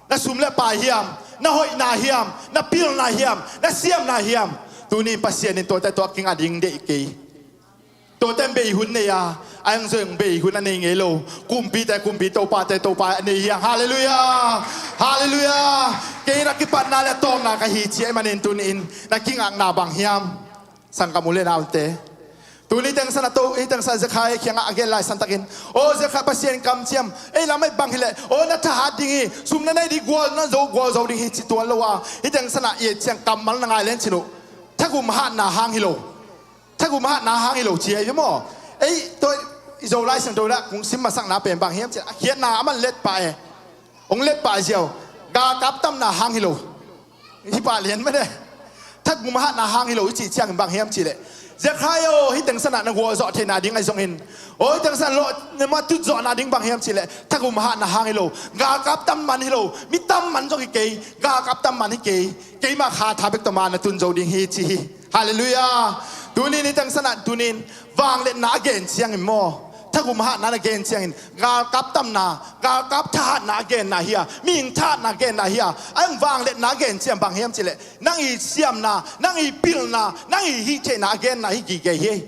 Na sum le pai hiam? Na hoihna hiam? Na pilna hiam? Na siamna hiam? Tuni in Pasian in tuate tawh a kingak ding deih kei. Tuate in bei hun nei a, a hang zong bei hun a nei ngei lo. Kumpite kumpi, topate topa a nei hi hang. Halleluiah. Halleluiah. Kei na kipatna le tawpna ka hi ci ahih manin tuni in na kingakna bang hiam? Sanggam u le naute, tuni teng sanah to, hih teng sanah Zekhariah kiangah a gen lai santakin, aw Zekhariah, Pasian kamciam ei lam ahih bang hileh, aw, na thahat ding hi, sum na nei ding, gual na zo, gual zo ding hi ci tuan lo a, hih teng sanah i et ciang kammal na ngai len cin uh. Thagum hatna hang hi lo. Thagum hatna hang hi lo ci ahi ve maw? Ei, tua i Zolai Siangtho dah kong sim masakna pen bang hiam cih leh, a khiatna a man let pah e. Hong let pah ziau. Galkap tamna hang hi lo. Hi pah lian mah e. Thagum hatna hang hi lo i cih ciangin bang hiam cih leh, Zekhariah aw, hih teng sanah na gualzawh theihna ding ahi zongin, aw, hih teng sanah lawh na matut zawhna ding bang hiam cihleh, thagum hatna hang hi lo, galkap tam man hi lo, mi tam man zong hi kei, galkap tam man hi kei, keimah kha tha bek tawh ma na tun zo ding hi ci hi. Halleluiah. Tunin hih teng sanah tunin vangliatna a gen ciangin maw, thagum hatna na gen ciangin galkap tamna, galkap thahatna a genna hi a, mihing thahatna a genna hi a, a hong vangliatna a gen ciang bang hiam cihleh, nang i siamna, nang i pilna, nang i hih theihna a genna hi gige hi.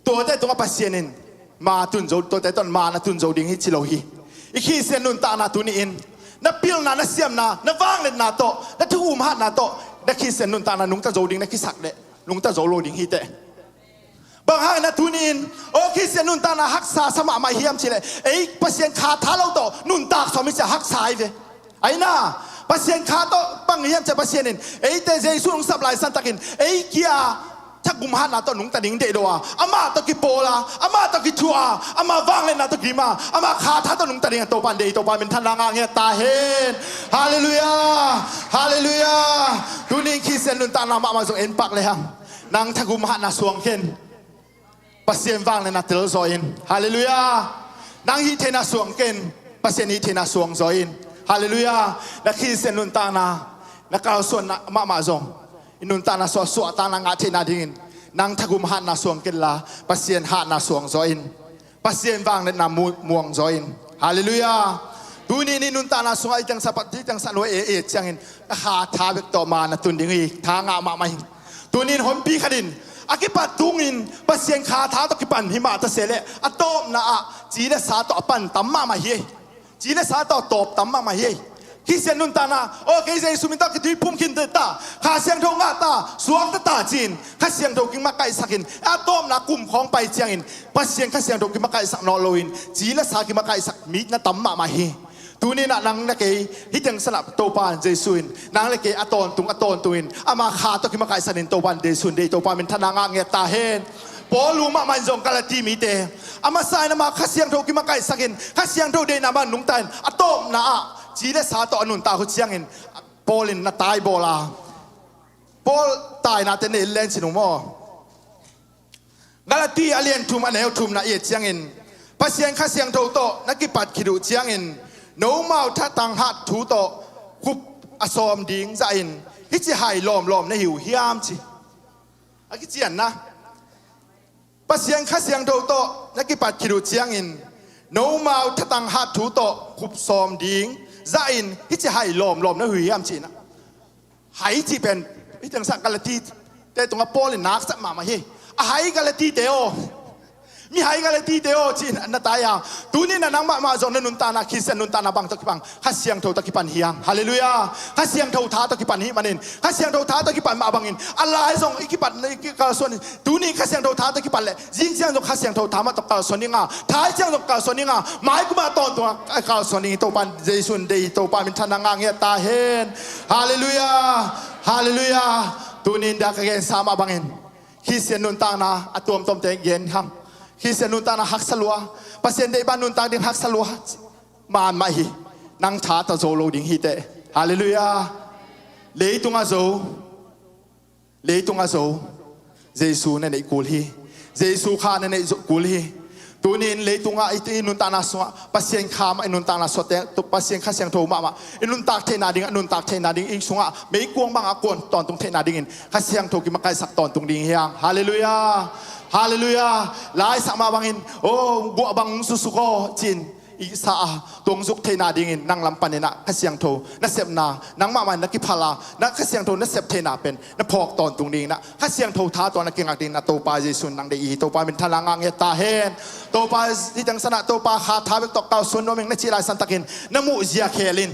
Tuate tungah Pasian in ma tun zo, tuate tawh ma na tun zo ding hi ci lo hi. I Khristian nuntakna tuni-in na pilna, na siamna, na vangliatna tawh, na thagum hatna tawh na Khristian nuntakna nungta zo ding na kisak leh nungta zo lo ding hi teh. Bang hangin a tuni-in aw Khristian nuntakna haksa sa mahmah hiam cihleh, ei Pasian kha tha lo tawh nuntak sawm hi ciah haksa hi ve. Aina, Pasian kha tawh bang hiam ciah Pasian in eite Jesu hong sap lai santakin ei kia thagum hatna tawh nungta ding deih lo a, amah tawh kipawl a, amah tawh kithuah a, amah vangliatna tawh gim a, amah kha tha tawh nungta ding a Topa in deih, Topa min thanna ngah ngiat ta hen. Halleluiah. Halleluiah. Tunin Khristian nuntakna mahmah zong en pak le hang. Nang thagum hatna suang ken. Pasian vangliatna tel zaw in. Halleluiah. Nang hih theihna suang ken. Pasian hih theihna suang zaw in. Halleluiah. Na Khristian nuntakna, na kalsuanna mahmah zong, i nuntakna suah, suahtakna ngah theihna dingin nang thagum hatna suang ken la, Pasian hatna suang zaw in. Pasian vangliatna mu-, muang zaw in. Halleluiah. Tuni ni nuntakna sungah i tengsa pat, i tengsa nuai e, e ciangin a kha tha bek tawh ma na tun ding hi, tha ngah mahmah hi. Tunin honpi khatin a kipat tungin Pasian kha tha tawh kipan hi mah ta se leh a tawpna ah ci le sa tawh a pan tam mahmah hi. Ci le sa tawh tawp tam mahmah hi. Khristian nuntakna, aw kei Jesu min tawh kituiphum khin ta, Kha Siangtho ngah ta, suak ta ta ci-in Kha Siangtho kimakaihsakin a tawpna kum khawng pai ciangin Pasian Kha Siangtho kimakaihsak nawn loin ci le sa kimakaihsak mi na tam mahmah hi. Tuninah nang le kei hih teng sanah Topa Jesu in nang le kei a tawntung a tawntungin ama kha tawh kimakaihsakin Topa Jesu in deih, Topa min thanna ngah ngiat ta hen. Paul lu mahmah in zong Galati mite a masa in ama Kha Siangtho kimakaihsakin Kha Siangtho deihna mah nungta in a tawpna ah ci le sa tawh a nuntak uh ciangin Paul in na tai bawl a, Paul tainate nei len cin uh maw? Galati a lian thum a neu thumna i et ciangin Pasian Kha Siangtho tawh na kipat khit uh ciangin nomau thatang hat thu tawh khup a sawm ding zahin hih ci hai lawmlawm na hi uh hiam ci. A kicianna, Pasian Kha Siangtho tawh na kipat khit uh ciangin nomau thatang hat thu tawh khup sawm ding zahin hih ci hai lawmlawm na hi uh hiam cihna. Hai cih pen hih teng sang Galati te tungah Paul in naksak mahmah hi. A hai Galati te aw, mi hai Galati te aw ci na tai a. Tuni na nang mahmah zong na nuntakna, Khristian nuntakna bang tawh kipang? Kha Siangtho tawh kipan hi hang. Halleluiah. Kha Siangtho tha tawh kipan hi manin Kha Siangtho tha tawh kipan mah bangin a lai zong i kipat, i kalsuan in. Tuni Kha Siangtho tha tawh kipan leh zing ciang zong Kha Siangtho tha mah tawh kalsuan hi nga, thai ciang zong kalsuan hi nga, mai kumah tawntungah kalsuan hi. Topa Jesu in deih, Topa min thanna ngah ngiat ta hen. Halleluiah. Halleluiah. Tunin dah ka gensa mah bangin Khristian nuntakna a tuamtuamte gen hang. Khristian nuntakna haksa lua, Pasian deih ban nuntak ding haksa lua man mah hi. Nang tha tawh zo lo ding hi teh. Halleluiah. Leitungah zo, leitungah zo Jesu na neih kul hi. Jesu kha na neih zo kul hi. Tunin leitungah i, i nuntakna sungah Pasian kha mah i nuntakna suahte, Pasian Kha Siangtho mahmah i nuntak theihna dingah, nuntak theihna ding i sungah meikuang bangah kuan tawntung theihna dingin Kha Siangtho kimakaihsak tawntung ding hi hang. Halleluiah. Halleluiah. Laisak mah bangin aw guah bang susuk aw ci-in i sa a, tung zuk theihna dingin nang lam paninah Kha Siangtho na sepna, nang mahmah in na kiphal a, na Kha Siangtho na sep theihna pen na phawk tawntung dinginah Kha Siangtho tha tawh na kingak dingin a Topa Jesu in nang deih i hi. Topa min thanna ngah ngiat ta hen. Topa hih teng sanah Topa kha tha bek tawh kalsuan nuam ing na cih lai santakin na muhzia khel in.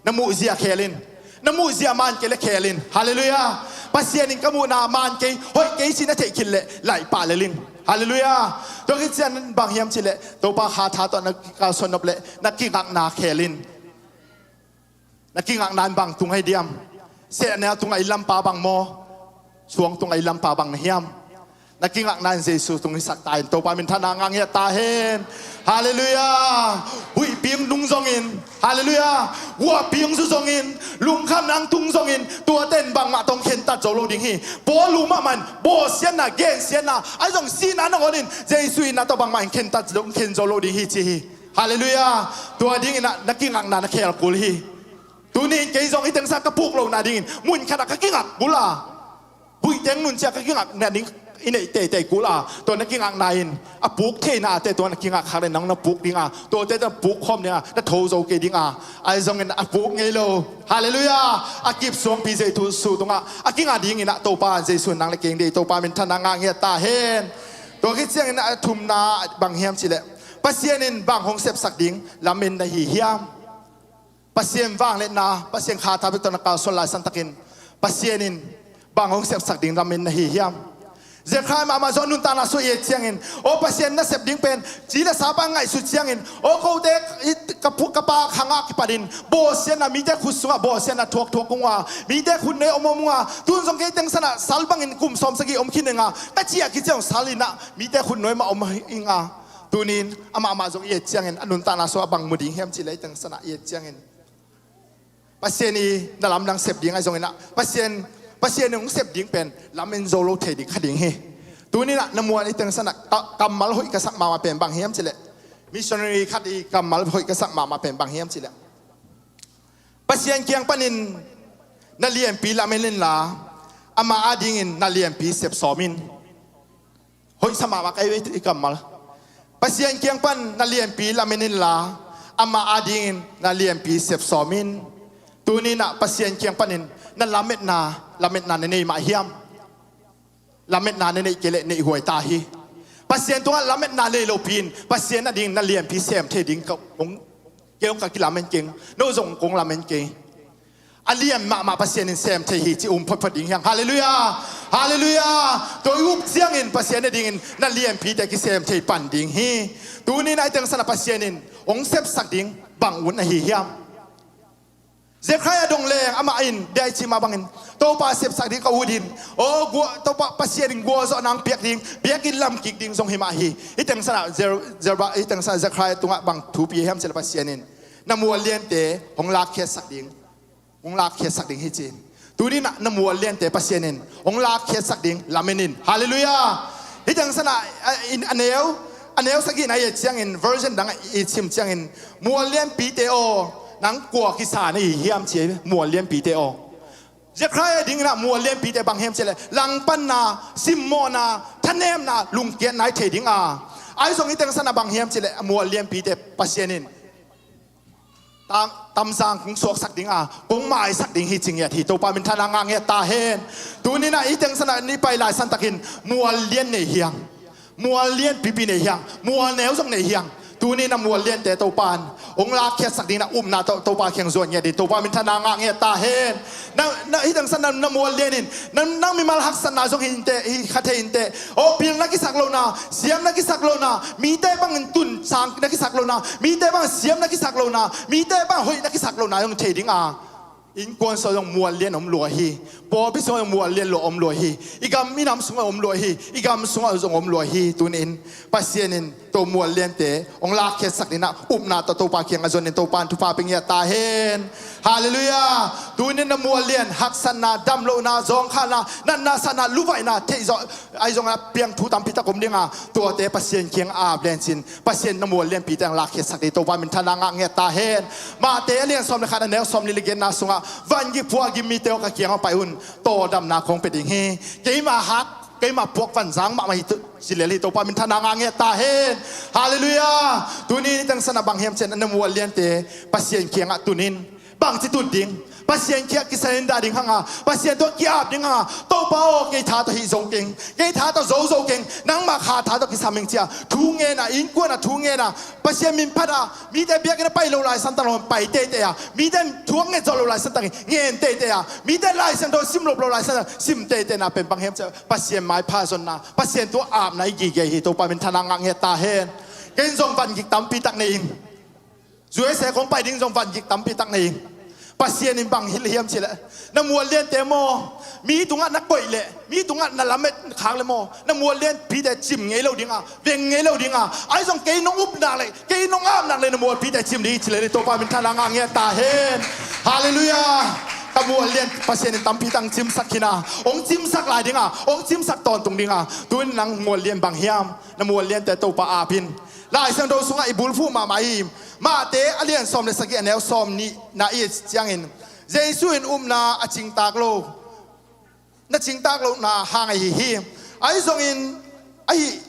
Na muhzia khel in. Na muhzia man kei le khel in. Halleluiah. Pasian in ka muhna man kei, hoih kei ci na theih khit leh laih pah lel in. Halleluiah. Tua khit ciang bang hiam cih leh Topa kha tha tawh na kalsuan nop leh na kingakna khel in. Na kingakna in bang tung ahi diam? Sehnel tungah i lampa bang maw? Suang tungah i lampa bang na hiam? Na kingakna in Jesu tung hisak ta in, Topa minthanna ngah ngiat ta hen. Halleluiah. Huihpi hong tung zongin, halleluiah, guahpi hong zu zongin, lungkhamna hong tung zongin, tuate in bangmah tawh hong khentat zo lo ding hi. Paul uh mahmah in bawlsiatna, gensiatna, ahi zong sihna nangawnin Jesu itna tawh bangmah in khentat zo, khen zo lo ding hi ci hi. Halleluiah. Tua dingin ah na kingakna na khel kul hi. Tuni in kei zong hih teng sang ka puk lohna dingin mun khatah ka kingak kul a, huih teng nun ciang ka kingakna ding i neih teitei kul a, tua na kingakna in a puk theinate tua na kingak khak le nang na puk ding a, tuate na puk khawm ding a, na tho zo kei ding a, ahi zongin a puk ngei lo. Halleluiah. A kip suangpi Jesu tungah a kingak dingin ah Topa Jesu nang le kei dei, Topa minthanna ngah ngiat ta hen. Tua khit ciangin a thumna bang hiam cihleh, Pasian in bang hong sepsak ding lamen na hi hiam? Pasian vangliatna, Pasian khatha bek tawh na kalsuan laisan takin Pasian in bang hong sepsak ding lamen na hi hiam? Zekhariah mahmah zong a nuntakna sung i et ciangin, aw Pasian na sep ding pen ci le sa pan ngaihsut ciangin, aw kote i ka pu ka pa khangah kipatin bawlsiatna, mite khut sungah bawlsiatna thuakthuak ung a, mite khut nuai om om ung a, tun zong kei teng sanah sal bangin kum sawmsagih om khin ing a, ka ciah khit ciang sal in ah mite khut nuai mah om ing a. Tunin amah mah zong i et ciangin a nuntakna sungah bang mu ding hiam cihleh, i teng sanah i et ciangin Pasian i na lamdang sep ding ahi zongin ah Pasian, Pasian i hong sep ding pen lamen zo lo thei ding kha ding hi. Tunin ah na mual i teng sanah ka, kammal hoih ka sak mahmah pen bang hiam cihleh, missionary khat i kammal hoih ka sak mahmah pen bang hiam cihleh, Pasian kiang panin na lianpi lamen inla, amah adingin na lianpi sep sawm in. Hoih sa mahmah ka hi ve i kammal. Pasian kiang pan na lianpi lamen inla, amah adingin na lianpi sep sawm in. Tunin ah Pasian kiang panin na lametna, lametna na nei mah hiam? Lametna na neih kei leh neih huai ta hi. Pasian tungah lametna nei lopi in Pasian adingin na lianpi sem thei ding ka hong, kei hong ka kilamen keng, no zong kong lamen kei. A lian mahmah Pasian in sem thei hi ci um photphot ding hiang. Halleluiah. Halleluiah. Tua i up ciangin Pasian a dingin na lianpite kisem thei pan ding hi. Tunin a i teng sanah Pasian in hong sepsak ding bang ut na hi hiam? Zekhariah dong leng amah in bia i cih mah bangin Topa sepsak ding ka ut in, aw gua, Topa Pasian in gualzawh nang piak ding, biakinn lam kik ding zong hi mah hi. I teng sanah Zer-, Zerba, i teng sanah Zekhariah tungah bang thupi hiam cihleh Pasian in na mual liante hong lakkhiatsak ding, hong lakkhiatsak ding hi ci. Tunin ah na mual liante Pasian in hong lakkhiatsak ding lamen in. Halleluiah. Hih teng sanah a, in, a neu, a neu sagihna i et ciangin, version dang i sim ciangin, mual lianpite aw, nang kua kisa na hi hiam ci, mual lianpite aw. Zekhariah dingin ah mual lianpite bang hiam cihleh langpanna, simmawhna, thanemna, lungkiatna i thei ding a. Ahi zong hih teng sanah bang hiam cihleh mual lianpite Pasian in Tam, tamzang kong suaksak ding a, kong maisak ding hi ci ngiat hi. Topa minthanna ngah ngiat ta hen. Tunin ah i teng sanah ni pai laisan takin mual lian nei hiang, mual lian pipi nei hiang, mual neu zong nei hiang. Tunin a mual liante Topa in hong lakkhiatsak ding na upna To-, Topa kiang zuan ngiat ding. Topa minthanna ngah ngiat ta hen. Na, na, hih teng sanah na mual lian in nang, nang mimal haksatna zong hi inteh, hi kha thei inteh. Aw pil na kisak lohna, siam na kisak lohna, mite bangin tun sang na kisak lohna, mite bangin siam na kisak lohna, mite bangin hoih na kisak lohna zong thei ding a. Innkuan sungah zong mual lian om lua hi. Pawlpi sungah zong mual lian lua om lua hi. I gam i nam sungah om lua hi. I gam sungah zong om lua hi. Tunin Pasian in tua mual liante hong lakkhiatsak ding na upna tawh Topa kiang a zuan in Topa in thupha pia ngiat ta hen. Halleluiah. Tunin na mual lian haksatna, damlohna, zawngkhalna, natna, satna, luvaihna, theihzawh, ahi zongin a piang thu tampi tak om ding a, tuate Pasian kiang a ap lencin Pasian na mual lianpite hong lakkhiatsak ding Topa minthanna ngah ngiat ta hen. Mahte a lian sawm le khat a neu sawm nih le giatna sungah vangik phuah a gim mite aw ka kiang hong pai un, tawldamna kong pia ding hi. Keima hak, keima puak vanzang mahmah hi tu, ci lel hi. Topa minthanna ngah ngiat ta hen. Halleluiah. Tuni i teng sanah bang hiam cihleh na mual liante Pasian kiangah tun in. Bangci tun ding? Pasian kiang kisan in dah ding hang a, Pasian tawh ki-ap ding hang a, Topa aw, kei tha tawh hih zo keng, kei tha tawh zo zo keng, nangmah kha tha tawh kisam ing ci a thu ngen a, innkuan a thu ngen a, Pasian min phat a, mite biakinn a pai lo laisan tak lo pai teitei a, mite thu a nget zawh lo laisan tak ngen teitei a, mite Lai Siangtho sim lawp lo laisan tak sim teitei na pen bang hiam cihleh Pasian maipha zonna, Pasian tawh apna i gige hi. Topa minthanna ngah ngiat ta hen. Ken zong vangik tampi tak nei ing. U S A kong pai ding zong vangik tampi tak nei ing. Pasian in bang hilh hiam cileh, na mual liante maw, mi tungah na koih leh, mi tungah na lamet khak leh maw, na mual lianpite cim ngei lo dinga, veng ngei lo dinga. Ahi zong kei nong upnak leh, kei nong apnak leh na mualpite cim ding hi cileh, Topa minthanna ngah ngiat ta hen. Halleluiah. Ka mual lian Pasian in tampi tang cimsak khin a, hong cimsak lai dinga, hong cimsak tawntung dinga. Tuin nang mual lian bang hiam? Na mual liante Topa apin. Lai Siangtho sungah i bulphuh mahmah hi. Mate a lian sawm le sagih a neu sawm nihna i et ciangin, Jesu in upna a cingtak lo, na cingtak lohna hang ahi hi. Ahi zongin ahi,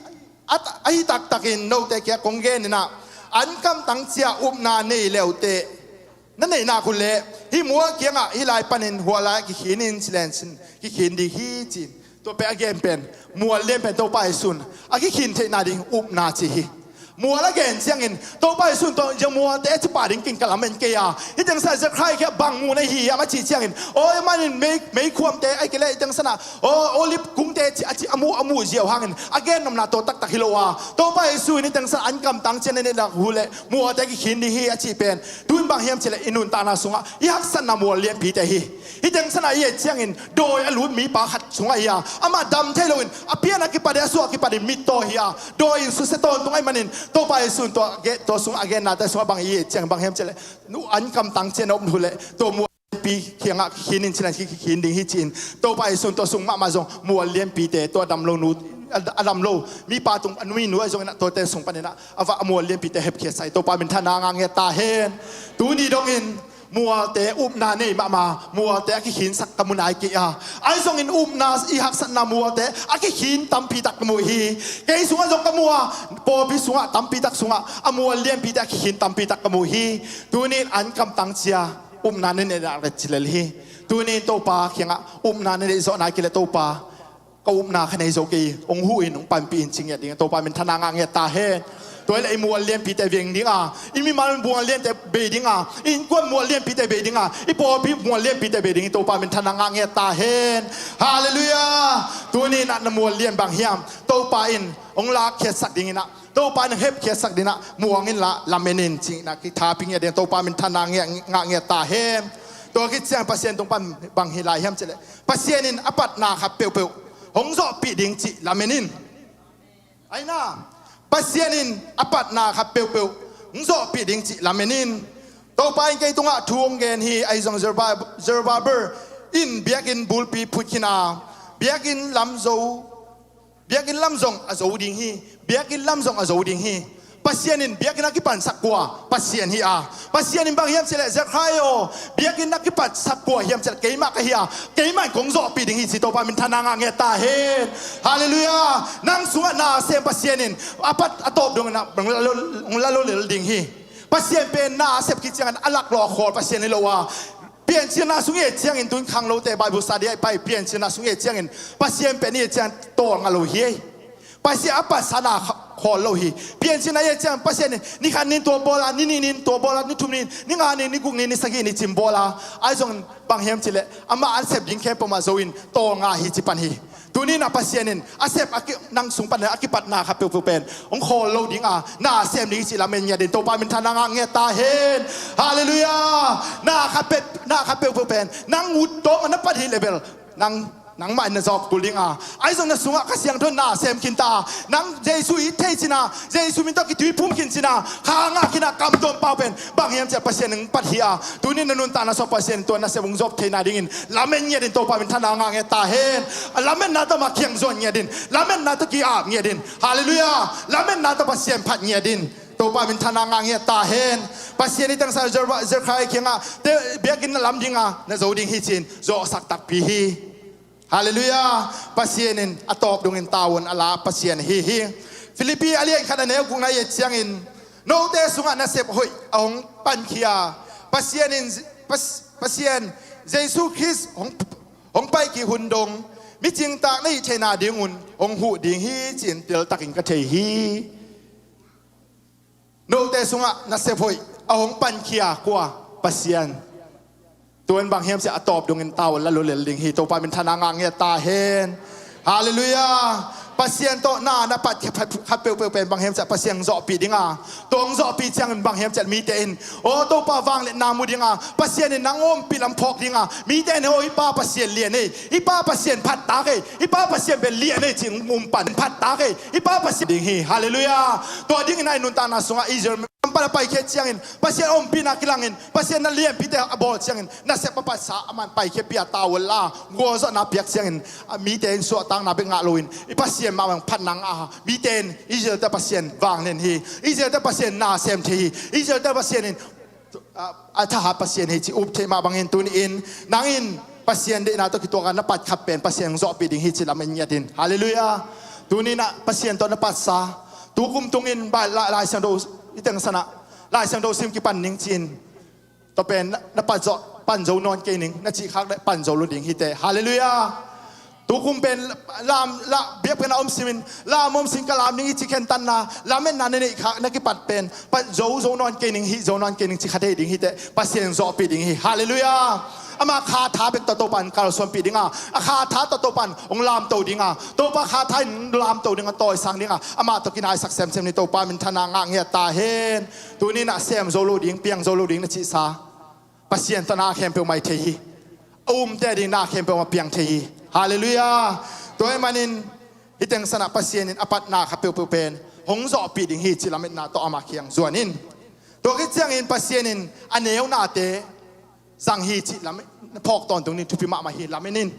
a, ahi taktakin note kiang kong gen inah, an kamtang cia upna nei leuteh, na neihnak hun leh hih mual kiangah hih lai panin hua lai a kikhin in ci len cin kikhin ding hi cin. Tua pen a gen pen, mual lian pen Topa Jesu in a kikhin theihna ding upna ci hi. Mual a gen ciangin Topa Jesu in tua zia mualte a ci pah ding kin ka lamen kei a. Hih teng sa Zekhai kia bang mu na hi hiam a cih ciangin, aw, amah in mei, meikhuamte a kei leh hih teng sanah, aw, olive kungte ci, a ci a mu, a mu ziau hangin a gen nopna tua taktak hi lo a. Topa Jesu in hih teng sanah an kamtang cia na neihnak hun leh mualte a kikhin ding hi a cih pen, tuin bang hiam cileh i nuntakna sungah i haksatna mual lianpite hi. Hih teng sanah i et ciangin dawi a lut mipa khat sungah hi a, amah dam thei loin a pian a kipat in, a suah a kipat in mittaw hi a, dawi in susia tawntung ahih manin Topa Jesu in tua, tua sungah a gennate sungah bang i et ciangin bang hiam cileh, nu an kamtang cia na up hun leh tua mual lianpi kiangah khin in ci len khin ding hi ci-in, Topa Jesu in tua sung mahmah zong mual lianpite, tua dam lo nu, a dam lo mipa tung a nu, mi nu ahi zongin ah tuate sung panin ah a va a mual lianpite hepkhiatsak hi. Topa minthanna ngah ngiat ta hen. Tuni dongin mualte upna nei mahmah, mualte a kikhinsak ka mu nai kei a. Ahi zongin upna, i haksatna mualte a kikhin tampi tak ka mu hi. Kei sungah zong ka mu a, pawlpi sungah tampi tak sungah a mual lianpite a kikhin tampi tak ka mu hi. Tunin an kamtang cia upna na neihnak leh ci lel hi. Tunin Topa kiangah upna na neih zawh nai kei leh, Topa, ka upna kha nei zo kei, hong huh in, hong panpih in ci ngiat ding, Topa minthanna ngah ngiat ta hen. Tua hi leh i mual lianpite veng dinga, i mimal mual liante bei dinga, i innkuan mual lianpite bei dinga, i pawlpi mual lianpite bei ding hi. Topa minthanna ngah ngiat ta hen. Halleluiah. Tunin ah na mual lian bang hiam? Topa in hong lakkhiatsak dingin ah, Topa in hong hepkhiatsak dingin ah muang inla lamen in ci-in ah kithapi ngiat ding, Topa minthanna ngah ngiat ta hen. Tua khit ciang Pasian tung pan bang hi lai hiam cileh, Pasian in a patna khat peuhpeuh hong zawhpih ding cih lamen in. Aina, Pasian in a patna khat peuhpeuh hong zawhpih ding cih lamen in. Topa in kei tungah thu hong gen hi. Ahi zong Zerubbabel, Zerubbabel in biakinn bulpi phut khin a, biakinn lam zo, biakinn lam zong a zo ding hi. Biakinn lam zong a zo ding hi. Pasian in biakinn a kipansak kua? Pasian hi a. Pasian in bang hiam cileh, Zekhai aw, biakinn a kipansak kua hiam cileh, keimah ka hi a, keimah in kong zawhpih ding hi ci. Topa minthanna ngah ngiat ta hen. Halleluiah. Nang sungah na sem Pasian in a pat a tawp dongin ah hong la lo, hong la lo lel ding hi. Pasian pen na a sep khit ciangin a laklawh a khawl Pasian hi lo a. Piancilna sung i et ciangin, tun khanglote Bible study ah i pai, Piancilna sung i et ciangin Pasian pen i et ciangin tawlnga lo hi. Pasian a patsa na kha-, khawl lo hi. Piancilna i et ciangin Pasian in ni khat ni tua bawl a, ni nih ni tua bawl a, ni thum ni, ni nga ni, ni guk ni, ni sagih ni cin bawl a. Ahi zongin bang hiam cileh, amah an sep ding khempeuh mah zo in tawlnga hi ci pan hi. Tunin ah Pasian in a sep a ki, nang sung pan a kipatna khat peuhpeuh pen hong khawl lo dinga, na sem ding hi cih lamen ngiat ding, Topa minthanna ngah ngiat ta hen. Halleluiah. Na khat peuh, na khat peuhpeuh pen nang ut tawm a na pat hi leh bel, nang, nangmah in na zawk kul dinga. Ahi zong na sungah Kha Siangtho in na sem khin ta. Nang Jesu it thei cina, Jesu min tawh kituiphum khin cina, kha ngah khin a, kam tuam pau pen bang hiam ciah Pasian in hong pat hi a. Tunin na nuntakna sungah Pasian in tua nasep hong zawp theihna dingin lamen ngiat in, Topa minthanna ngah ngiat ta hen. A lametna tawh mah khiang zuan ngiat in, lametna tawh ki-ap ngiat in. Halleluiah. Lametna tawh Pasian phat ngiat in, Topa minthanna ngah ngiat ta hen. Pasian i tangsa Zekhariah kiangah, te, biakinn na lam dinga na zo ding hi ci-in zawhsak takpi hi. Halleluiah. Pasian in a tawp dongin tavuan a la Pasian ahi hi. Philippi a lian khat a neu gukna i et ciangin, note sungah nasep hoih a hong pankhia Pasian in, Pas-, Pasian Jesu Khrist hong, hong paikik hun dong mi cingtak na hih theihna dingun hong huh ding hi ci-in teltakin ka thei hi. Note sungah nasep hoih a hong pankhia kua? Pasian. Tuan bang hiam ciah a tawp dongin tavuan la lulel ding hi. Topa minthanna ngah ngiat ta hen. Halleluiah. Pasian tawh na na pat kha, kha peuhpeuh pen bang hiam ciah Pasian hong zawhpih dinga, tua hong zawhpih ciangin bang hiam ciah mite in, aw Topa, vangliatna mu dinga, Pasian in nang ompih lam phawk dinga, mite in, aw i Pa Pasian lian ei, i Pa Pasian phattak ei, i Pa Pasian pen lian ei ci-in um pan, phattak ei, i Pa Pasian ding hi. Halleluiah. Tua dingin a i nuntakna sungah Israel pan a paikhiat ciangin Pasian ompihna kilangin Pasian na lianpite a bawl ciangin nasep a patsa a man paikhiat pia ta uala gualzawhna piak ciangin a mite in suahtakna bek ngah loin i Pasian mahmah phatna ngah a, mite in Israel-te Pasian vanglian hi, Israel-te Pasian na sem thei hi, Israel-te Pasian in a, a thahat Pasian hi ci up theih mah bangin tuni-in nang in Pasian deihna tawh kituak a na patkhat pen Pasian hong zawhpih ding hi ci lam in ngiat in. Halleluiah. Tuni-in ah Pasian tawh na patsa, tu kum tungin Lai, Lai Siangtho i tengsan ah Lai Siangtho sim kipan ning ci-in, tua pen na, na pat zawh, pan zo nawn kei ning, na cih khak leh pan zo lo ding hi teh. Halleluiah. Tu kum pen lam, la, biakpiakna om simin, lam om simin ka lam ning i ci khentatna, lametna na neih khak na kipat pen pan zo zo nawn kei ning, hih zo nawn kei ning ci kha thei ding hi teh. Pasian zawhpih ding hi. Halleluiah. Ama kha tha bek tawh Topa in kalsuanpih dinga, a kha tha tawh Topa in hong lamto dinga, Topa kha tha in lamto dinga, tawisang dinga, amah tawh kinaisak semsem ni. Topa minthanna ngah ngiat ta hen. Tuni-in ah sem zo lo ding, piang zo lo ding na cihsa Pasian tawh na khempeuh mai thei hi. A umte ding na khempeuh mah piang thei hi. Halleluiah. Tua ahih manin hih tengsan ah Pasian in a patna kha peuhpeuh pen hong zawhpih ding hi cih lametna tawh ama kiang zuan in. Tua khit ciangin Pasian in a neunate zang hi cih lam, phawk tawntung ding thupi mahmah hi lamen in.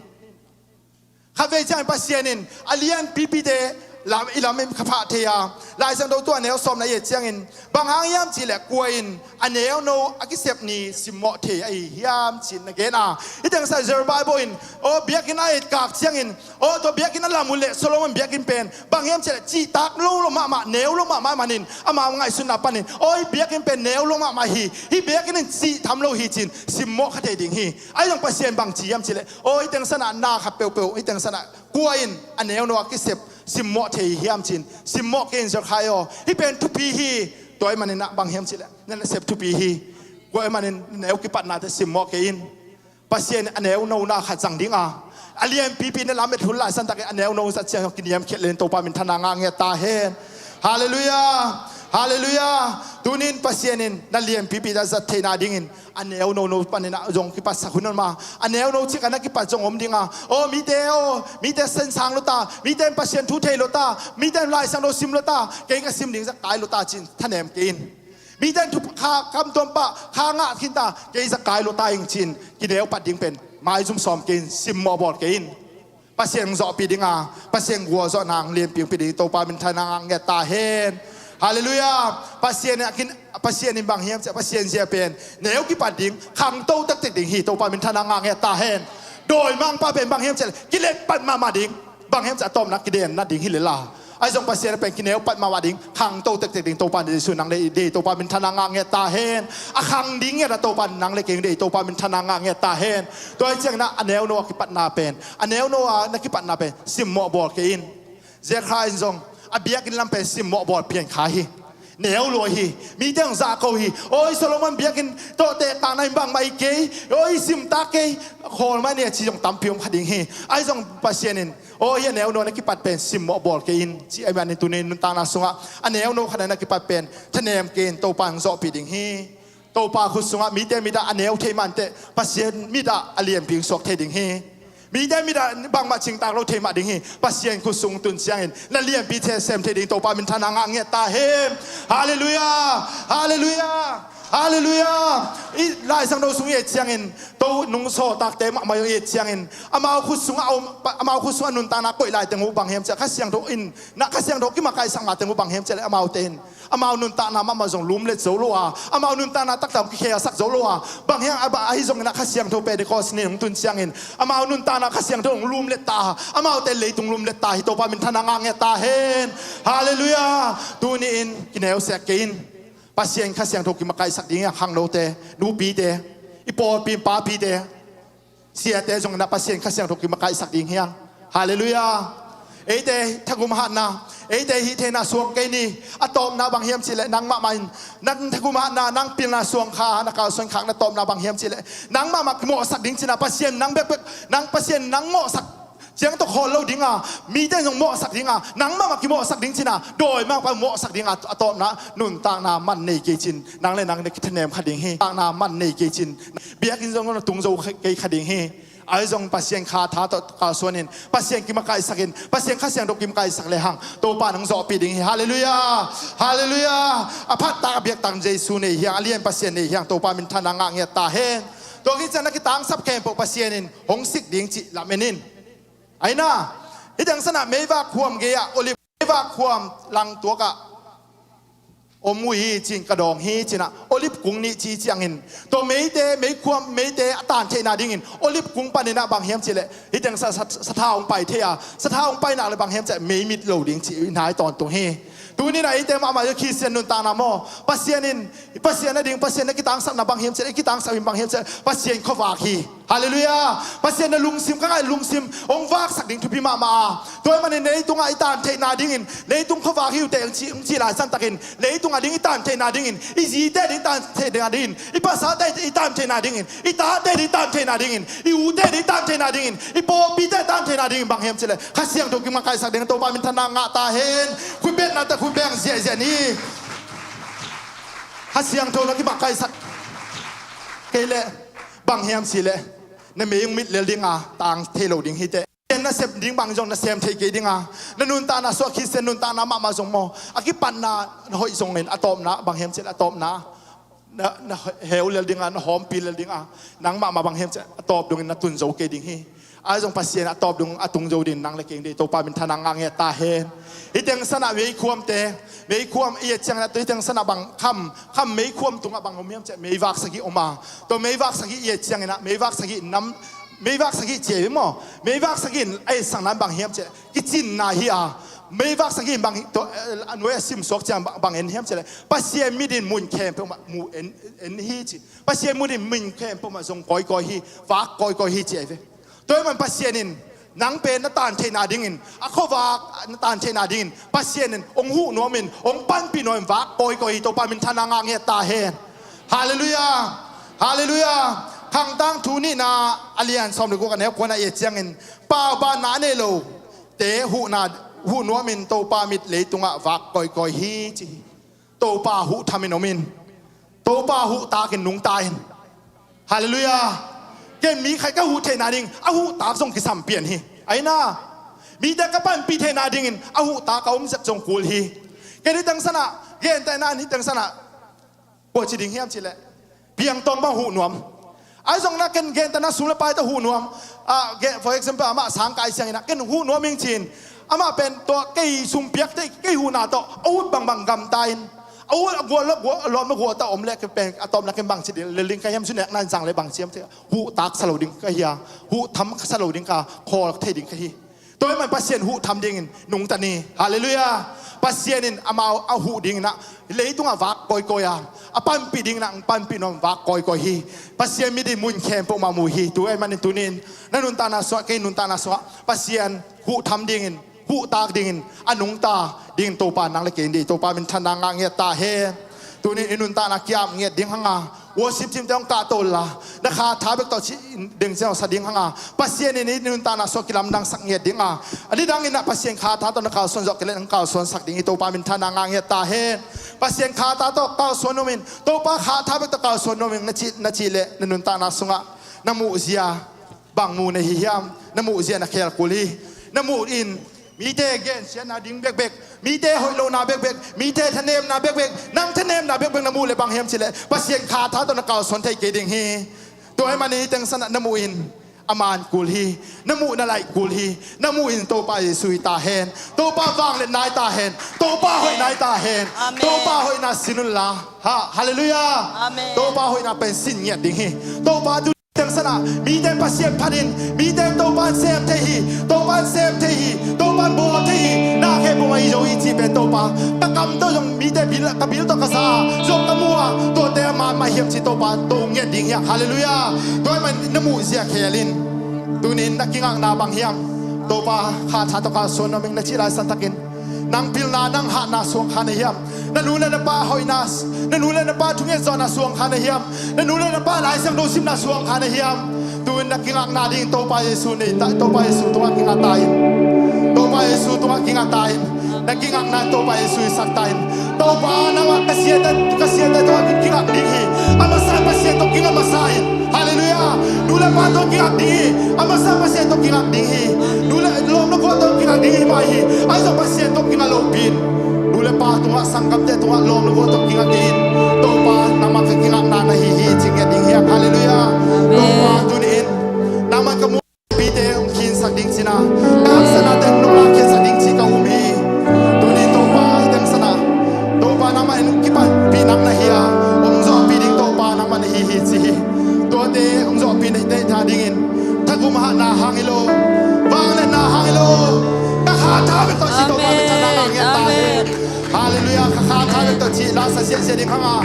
Khatvei ciangin Pasian in a lianpipite lam, i lam in kha phah thei a, Lai Siangtho tua neu sawmna i et ciangin bang hang hiam cihleh kua in a neuno a kisep ni simmawh thei ahi hiam ci-in na gen a. Hih tengsan Zerubbabel in, aw biakinn a etkak ciangin, aw tua biakinn a lam uh leh Solomon biakinn pen bang hiam cihleh cihtak lo lo mahmah, neu lo mahmah manin amau ngaihsutna panin, aw hih biakinn pen neu lo mahmah hi, hih biakinn in cih tham lo hi ci-in simmawh kha thei ding hi. Ahi zong Pasian bang ci hiam cihleh, aw hih tengsan ah na kha peuhpeuh, hih tengsan ah kua in a neuno a kisep simmawh thei hiam ci-in simmawh kei in Zekhariah aw, hih pen thupi hi. Tua ahih manin ah bang hiam cihleh na nasep thupi hi. Tua ahih manin na neu kipatnate simmawh kei in. Pasian a neuno na khat zang dinga, a lianpipi na lamet hun laisan takin a neuno zat ciang kiniamkhiat len Topa minthanna ngah ngiat ta hen. Halleluiah. Halleluiah. Tuni-in Pasian in na lianpipi na zat theihna dingin a neuno no panin ah zong kipatsak hun om a, a neuno cik a na kipat zong om dinga, aw mite aw, mite sensang lo ta, mite in Pasian thu thei lo ta, mite in Lai Siangtho sim lo ta, kei ka sim ding zak kai lo ta ci-in thanem kei in. Mite in thu kha kamtuam pah kha ngah khin ta, kei zak kai lo ta ing ci-in kineu pat ding pen maizum sawm kei in, simmawh bawl kei in. Pasian hong zawhpih dinga, Pasian gualzawhna hong lianpih hong pia ding Topa minthanna ngah ngiat ta hen. Halleluiah. Pasian in a kin, Pasian in bang hiam ciah Pasian zia pen neu kipat ding, khangto tektek ding hi. Topa minthanna ngah ngiat ta hen. Dawimangpa pen bang hiam ciah kilet pat mahmah ding, bang hiam ciah a tawpna kidenna ding hi lel a. Ahi zong Pasian pen kineu pat mahmah ding, khangto tektek ding Topa Jesu nang le i deih, Topa minthanna ngah ngiat ta hen. A khang ding ngiat a Topa nang le kei deih, Topa minthanna ngah ngiat ta hen. Tua hi ciangin ah a neuno a kipatna pen, a neuno a na kipatna pen simmawh bawl kei in. Zekhariah in zong a biakinn lam pen simmawh bawl pian kha hi. Neu lua hi. Mite hong zahko hi. Aw hih Solomon biakinn tawh tehtakna in bangmah hi kei, aw hih simtak kei, khawl mah ni a ci zong tampi om kha ding hi. Ahi zong Pasian in, aw hih a neuno na kipat pen simmawh bawl kei in ci ahih manin tuni nuntakna sungah a neuno khat a na kipat pen thanem kei in, Topa hong zawhpih ding hi. Topa khut sungah mite mit ah a neu thei mah inteh Pasian mit ah a lianpi hong suak thei ding hi. Mite mit ah bangmah cingtak lo thei mah ding hi. Pasian khut sung tun ciangin na lianpi thei sem thei ding Topa minthanna ngah ngiat ta hen. Halleluiah. Halleluiah. Halleluiah. I Lai Siangtho sung i et ciangin, to nung sawltakte mahmah i et ciangin, amau khut sungah a om, amau khut sungah nuntakna koih laiteng uh bang hiam ciah Kha Siangtho in, na Kha Siangtho kimakaihsak mateng uh bang hiam ciah leh amaute in amau nuntakna mahmah zong lumlet zo lo a, amau nuntakna taktak hong kikhelsak zo lo a, bang hiam a, ahi zongin ah Kha Siangtho Pentecost ni hong tun ciangin amau nuntakna Kha Siangtho hong lumlet ta a, amaute leitung lumlet ta hi. Topa minthanna ngah ngiat ta hen. Halleluiah. Tuni-in kineu sek kei in. Pasian Kha Siangtho kimakaihsak ding hi a, khangnote, nupite, i pawlpi in papite, siate zong in ah Pasian Kha Siangtho kimakaihsak ding hi hang. Halleluiah. Eite thagum hatna, eite hih theihna suang kei ni. A tawpna bang hiam cihleh nang mahmah in, nang thagum hatna, nang pilna suang kha, na kalsuan khak na tawpna bang hiam cihleh nang mahmah kimawhsak ding cihna, Pasian nang bekbek, nang Pasian nang mawhsak Ciang tawh khawl lo dinga, mite zong mawhsak dinga, nangmah mah kimawhsak ding cina, dawimangpa mawhsak dinga, a tawpna nuntakna man nei kei cin, nang le nang na kithanem kha ding hi. Takna man nei kei cin, biakinn zong na tung zo kei kha ding hi. Ahi zong Pasian kha tha tawh kalsuanin, Pasian kimakaihsakin, Pasian Kha Siangtho kimakaihsak lehang Topa nang zawhpih ding hi. Halleluiah. Halleluiah. A phattak a biaktak Jesu nei hiang, a lian Pasian nei hiang, Topa minthanna ngah ngiat ta hen. Tua kician na kitangsap khempeuh Pasian in hong sik ding cih lamen in. Aina, hih teng sanah meivak khuam gei-ah Olive meivak khuam langtuakah om uh hi cin, ka dawng hi cinah Olive kung nih ci ciangin, tua meite, meikhuam meite a tan theihna dingin Olive kung paninah bang hiam cihleh hih teng sa, sa, satha hong pai thei a, satha hong painak le bang hiam cihleh meimit lo ding cih i nai tawntung hi. Tuninah eite mahmah Khristian nuntakna maw, Pasian in, Pasian a ding, Pasian na kitangsapna bang hiam cihleh, i kitangsap in bang hiam cihleh Pasian khuavak hi. Halleluiah. Pasian na lungsim, ka ngaih lungsim hong vaksak ding thupi mahmah a, tua ahih manin leitungah i tan theihna dingin, leitung khuavak hi uh teh hong ci, hong cih lai santakin, leitungah ding i tan theihna dingin, i zite ding i tan theihna dingin, i pasalte i tan theihna dingin, i tate ding i tan theihna dingin, i ute ding i tan theihna dingin, i pawlpite i tan theihna dingin bang hiam cihleh Kha Siangtho kimakaihsak ding, Topa minthanna ngah ta hen. Khutbetnate khutbeng ziahziah ni. Kha Siangtho na kimakaihsak kei leh bang hiam cihleh na mei hong mit lel dinga tang thei lo ding hi teh. Na sem ding bang zong na sem thei kei dinga, na nuntakna suah, Khristian nuntakna mahmah zong maw, a kipatna na hoih zongin a tawpna bang hiam cihleh a tawpna na, na heu lel dinga, na hawmpi lel dinga, nang mahmah bang hiam cihleh a tawp dongin na tun zo kei ding hi. Ahi zong Pasian a tawp dong a tung zo dingin nang le kei ding Topa minthanna ngah ngiat ta hen. Hih teng sanah meikhuamte, meikhuam i et ciangin ah tua hih teng sanah bang kham, kham meikhuam tungah bang om hiam cihleh meivak sagih om a, tua meivak sagih i et ciangin ah meivak sagih nam, meivak sagih ci ei ve maw? Meivak sagih in a etsakna in bang hiam cihleh kicinna hi a, meivak sagih in bang hi, tua, eh, a nuai a simsuak ciang bang, bang en hiam cihleh Pasian mit in mun khempeuh mah mu en, en hi ci. Pasian mit in mun khempeuh mah zong kawikawi hi, vak kawikawi hi ci ei ve. Tua ahih man Pasian in nang pen na tan theihna dingin, a khuavak na tan theihna dingin Pasian in hong huh nuamin, hong panpih nuamin vak kawikawi hi. Topa minthanna ngah ngiat ta hen. Halleluiah. Halleluiah. Khang Tangthu nihna a lian sawm le guk a neu kuana i et ciangin, paubanna a nei lote huhna, huh nuamin Topa mit leitungah vak kawikawi hi ci hi. Topa huh thamin om in. Topa huh takin nungta in. Halleluiah. Ken mi khat ka huh theihna ding a huh tak zong kisam pian hi. Aina, mite ka panpih theihna dingin a huh tak a om zek zong kul hi. Ken hih teng sanah, gentehna in hih teng sanah kua ci ding hiam cihleh, piangtawng bang huh nuam. Ahi zong na ken gentehna sum le pai tawh huh nuam. Ah, gen, for example, amah sang kai siangin ah ken huh nuam ing ci-in, amah pen tua kei sum piak teh kei huhna tawh a ut bangbang gamta in, a ut a gual, a gual, a lawm a gual tawh om leh ken pen a tawpna ken bang ci ding, lel ding ka hiam, zu nekna in zang leh bang ci hiam teh, huh tak sa lo ding ka hi a, huh tham sa lo ding ka, khawl thei ding ka hi. Tua ahih man Pasian huh tham dingin nungta ni. Halleluiah. Pasian in amau a huh dingin ah leitungah vak kawikawi a, a panpih dingin ah hong panpih nuam vak kawikawi hi. Pasian mit in mun khempeuh mah mu hi. Tua ahih manin tuni-in na nuntakna sungah, kei nuntakna sungah Pasian huh tham dingin, huh tak dingin, a nungta dingin Topa nang le kei ding, Topa minthanna ngah ngiat ta hen. Tuni-in i nuntakna kiam ngiat ding hang a, worship team te hong kahto la, na kha tha bek tawh ci ding ciang sa ding hang a, Pasian in i nuntakna sungah kilamdangsak ngiat ding a, a nidangin ah Pasian kha tha tawh na kalsuan zawh kei leh hong kalsuansak ding hi. Topa minthanna ngah ngiat ta hen. Pasian kha tha tawh kalsuan nuamin, Topa kha tha bek tawh kalsuan nuamin na cih, na cih leh na nuntakna sungah na muhzia bang mu na hi hiam? Na muhzia na khel kul hi. Na muh in mite gensiatna ding bekbek, mite hoih lohna bekbek, mite thanemna bekbek, nang thanemna bekbek na muh leh bang hiam cihleh Pasian kha tha tawh na kalsuan thei kei ding hi. Tua ahih manin hih teng sanah na muh in a man kul hi. Na muh na laih kul hi. Na muh in Topa Jesu hi ta hen. Topa vangliatna hi ta hen. Topa hoihna hi ta hen. Amen. Topa hoihna sin unla. Ha, halleluiah. Amen. Topa hoihna pen sin ngiat ding hi. Topa tu teng sanah mite Pasian phat in, mite Topa in sem thei hi, Topa in sem thei hi, Topa in bawl thei hi, na khempeuh mah hi zo hi cih pen Topa, ka kam tawh zong mite bil, ka bil tawh ka za a, zong ka mu a, tuate a man mah hiam cih Topa to ngiat ding hiam? Halleluiah. Tua ahih man na muhzia khel in. Tuni-in na kingakna bang hiam? Topa kha tha tawh kalsuan nuam ing na cih lai santakin, nang pilna, nang hatna suang kha na hiam? Na nu le na pa hoihna, na nu le na pa thunget zawhna suang kha na hiam? Na nu le na pa Lai Siangtho simna suang kha na hiam? Tu-in na kingakna ding Topa Jesu nei ta, Topa Jesu tungah kingak ta in. Topa Jesu tungah kingak ta in. Na kingakna Topa Jesu hisak ta in. Topa, nangmah ka siate, ka siate tungah kingak ding hi. A masa Pasian tawh kingak masa in. Halleluiah. Nu le pa tawh kingak ding hi. A masa Pasian tawh kingak ding hi. Nu le lawm le gual tawh kingak ding hi mah hi. Ahi zong Pasian tawh kingak lopi in. Nu le pa tungah, sanggam te tungah, lawm le gual tawh kingak ding in. Topa, nangmah ka kingakna na hi hi ci ngiat ding hi hang. Halleluiah. Amen. Topa, tuni in nangmah ka mupite hong khinsak ding ci-in ah, ka haksatnate hong nolh khiatsak ding ci ka um hi. Tuni Topa, hih teng san ah Topa, nangmah in kipanpih nang na hi a, hong zawhpih ding Topa nangmah na hi hi ci hi. Tuate hong zawhpih na hi theih nadingin, thagum hatna hang hi lo, vangliatna hang hi lo, ka kha tha bek tawh ci Topa, ka tha na hang hi ta hi. Amen. Halleluiah, ka kha tha bek tawh ci, la sa ziahziah ding hang a,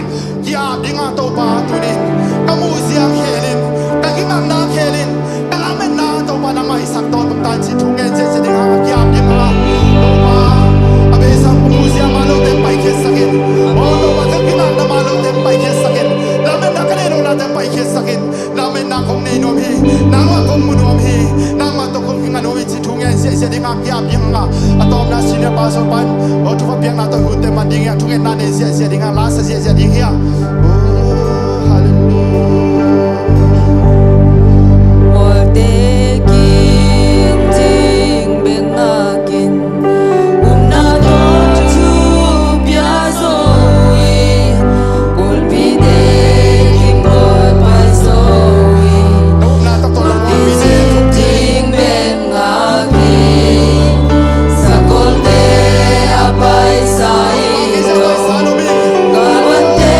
ki-ap ding a Topa tuni in ka muh zia khel in, ka kingakna khel in, ka lametna Topa nangmah hisak tawntung ta in ci thu ngen ziahziah ding hang a, ki-ap ding hang a, Topa, a beisa ka muh zia mah lote paikhiatsak in. O Topa, ka kingakna mah lote paikhiatsak in. Lametna ka nei lohnate paikhiatsak in. Lametna kong nei nuam hi. Nangmah kong mu nuam hi. Nangmah tawh kong kinga nuam hi ci thu ngen ziahziah ding a, ki-ap ding hang a, a tawpna senior pastor pan, o, thupha piakna tawh hunte man ding hi a, thungetna nei ziahziah ding a, la sa ziahziah ding hi a. O, halleluiah. Mualte kin, zing bek ngak in, upna tawh thu pia zo in, kulpite kipawl pai zo in, upna tawh tawh la kulpite, zing bek ngak in, sakolte a paisa in, galvante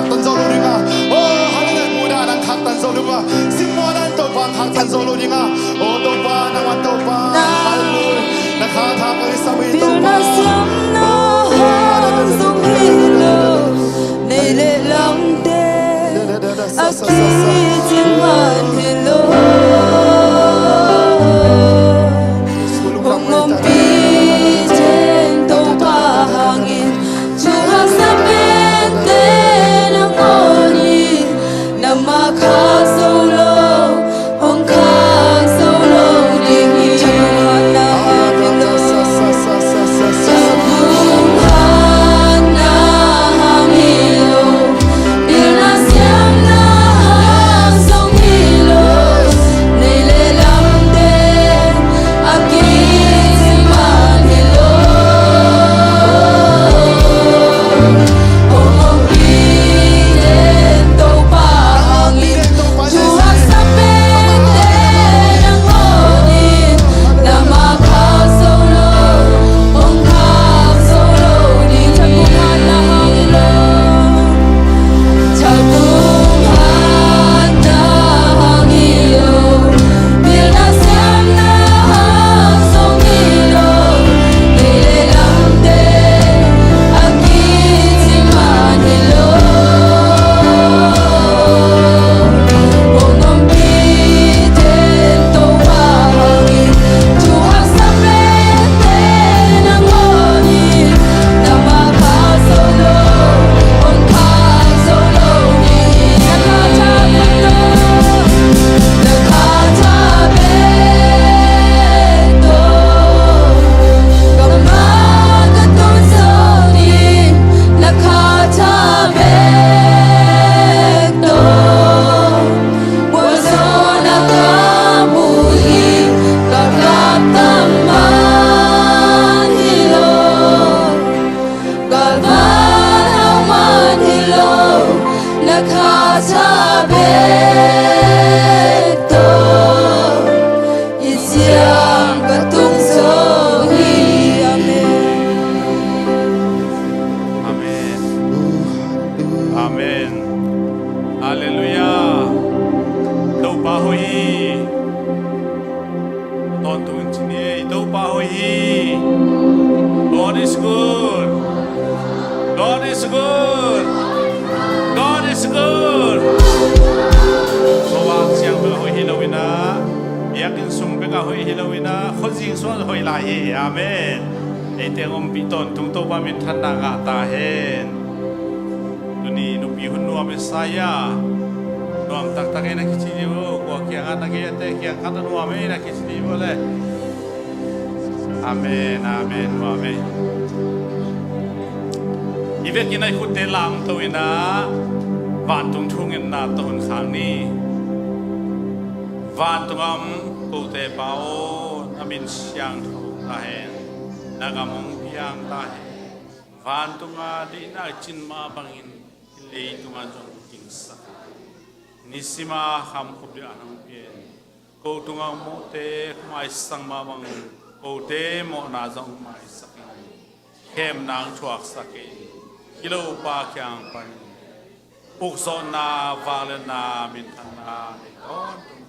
Tan zo lo ding a. Oh, hallelujah. Mudah nang khaktan zo lo ding a. Simmawh nang Topa khaktan zo lo ding a. Oh, Topa, nang wan Topa. Hallelujah. Na kha tha ka i sam hi Topa. Pilna siamna hang zong hi lo. Nei le lamte a kicing man hi lo. Hong ompi ten Topa hangin thu haksa pente nangawn hi. Nangmah khak zo lo, hong khak zo lo ding hi. Tabung hatna hang hi lo, pilna siamna hang zong hi lo. Nei le lamte a kicing man hi lo. Hong ompi ten Topa hangin thu haksa pente nangawn hi. Nangmah khak zo lo, hong khak zo lo ding hi. Tabung hatna hang hi lo. Tabung hatna hang hi lo, pilna siamna hang zong hi lo. Nei le lamte a kicing man hi lo. Hong ompi ten Topa hangin thu haksa pente nangawn hi. Nangmah khak zo lo, hong khak zo lo ding hi. Na kha tha bek tawh, na kha tha bek tawh, ka mah ka tung zo ding. Na kha tha bek tawh, kua zaw na ka mu hi. Ka kap tam man hi lo, ka van hau man hi lo, na kha tha bek tawh, hih ciang ka tung zo hi. Amen. Amen. Amen. Halleluiah. Topa hoih hi. Tawntung in ci ni ei, Topa hoih hi. God is good. God is good. God is good. Khuavak ciang bel hoih hi lo in ah, biakinn sung bek ah hoih hi lo in ah, khuazing sungah hoih lai hi. Amen. Ei teng ompih tawntung Topa minthanna ngah ta hen. Tuni nupi hun nuam e, sa ia. Nuam taktak e na kici dih uh. Kua kiangah na gei a te kiang khat a nuam e na kici dih uh le. Amen, amen, amen. I vekin a i khutte lamto in ah, vantung thungetna tawh hun khak ni. Vantung a om kote Pa aw, na min siangtho ta hen. Na gam hong piang ta hen. Vantung a deihna i cin mah bangin, hih leitung ah zong kingsak in. Nisim a kham khup ding a hong pia in. Ko tungah mawhte maisak mah bangin, kote mawhna zong maisak in. Khemna hong thuaksak in. Kilopa kiang panin ukzawhna, vangliatna, minthanna nei tawntung.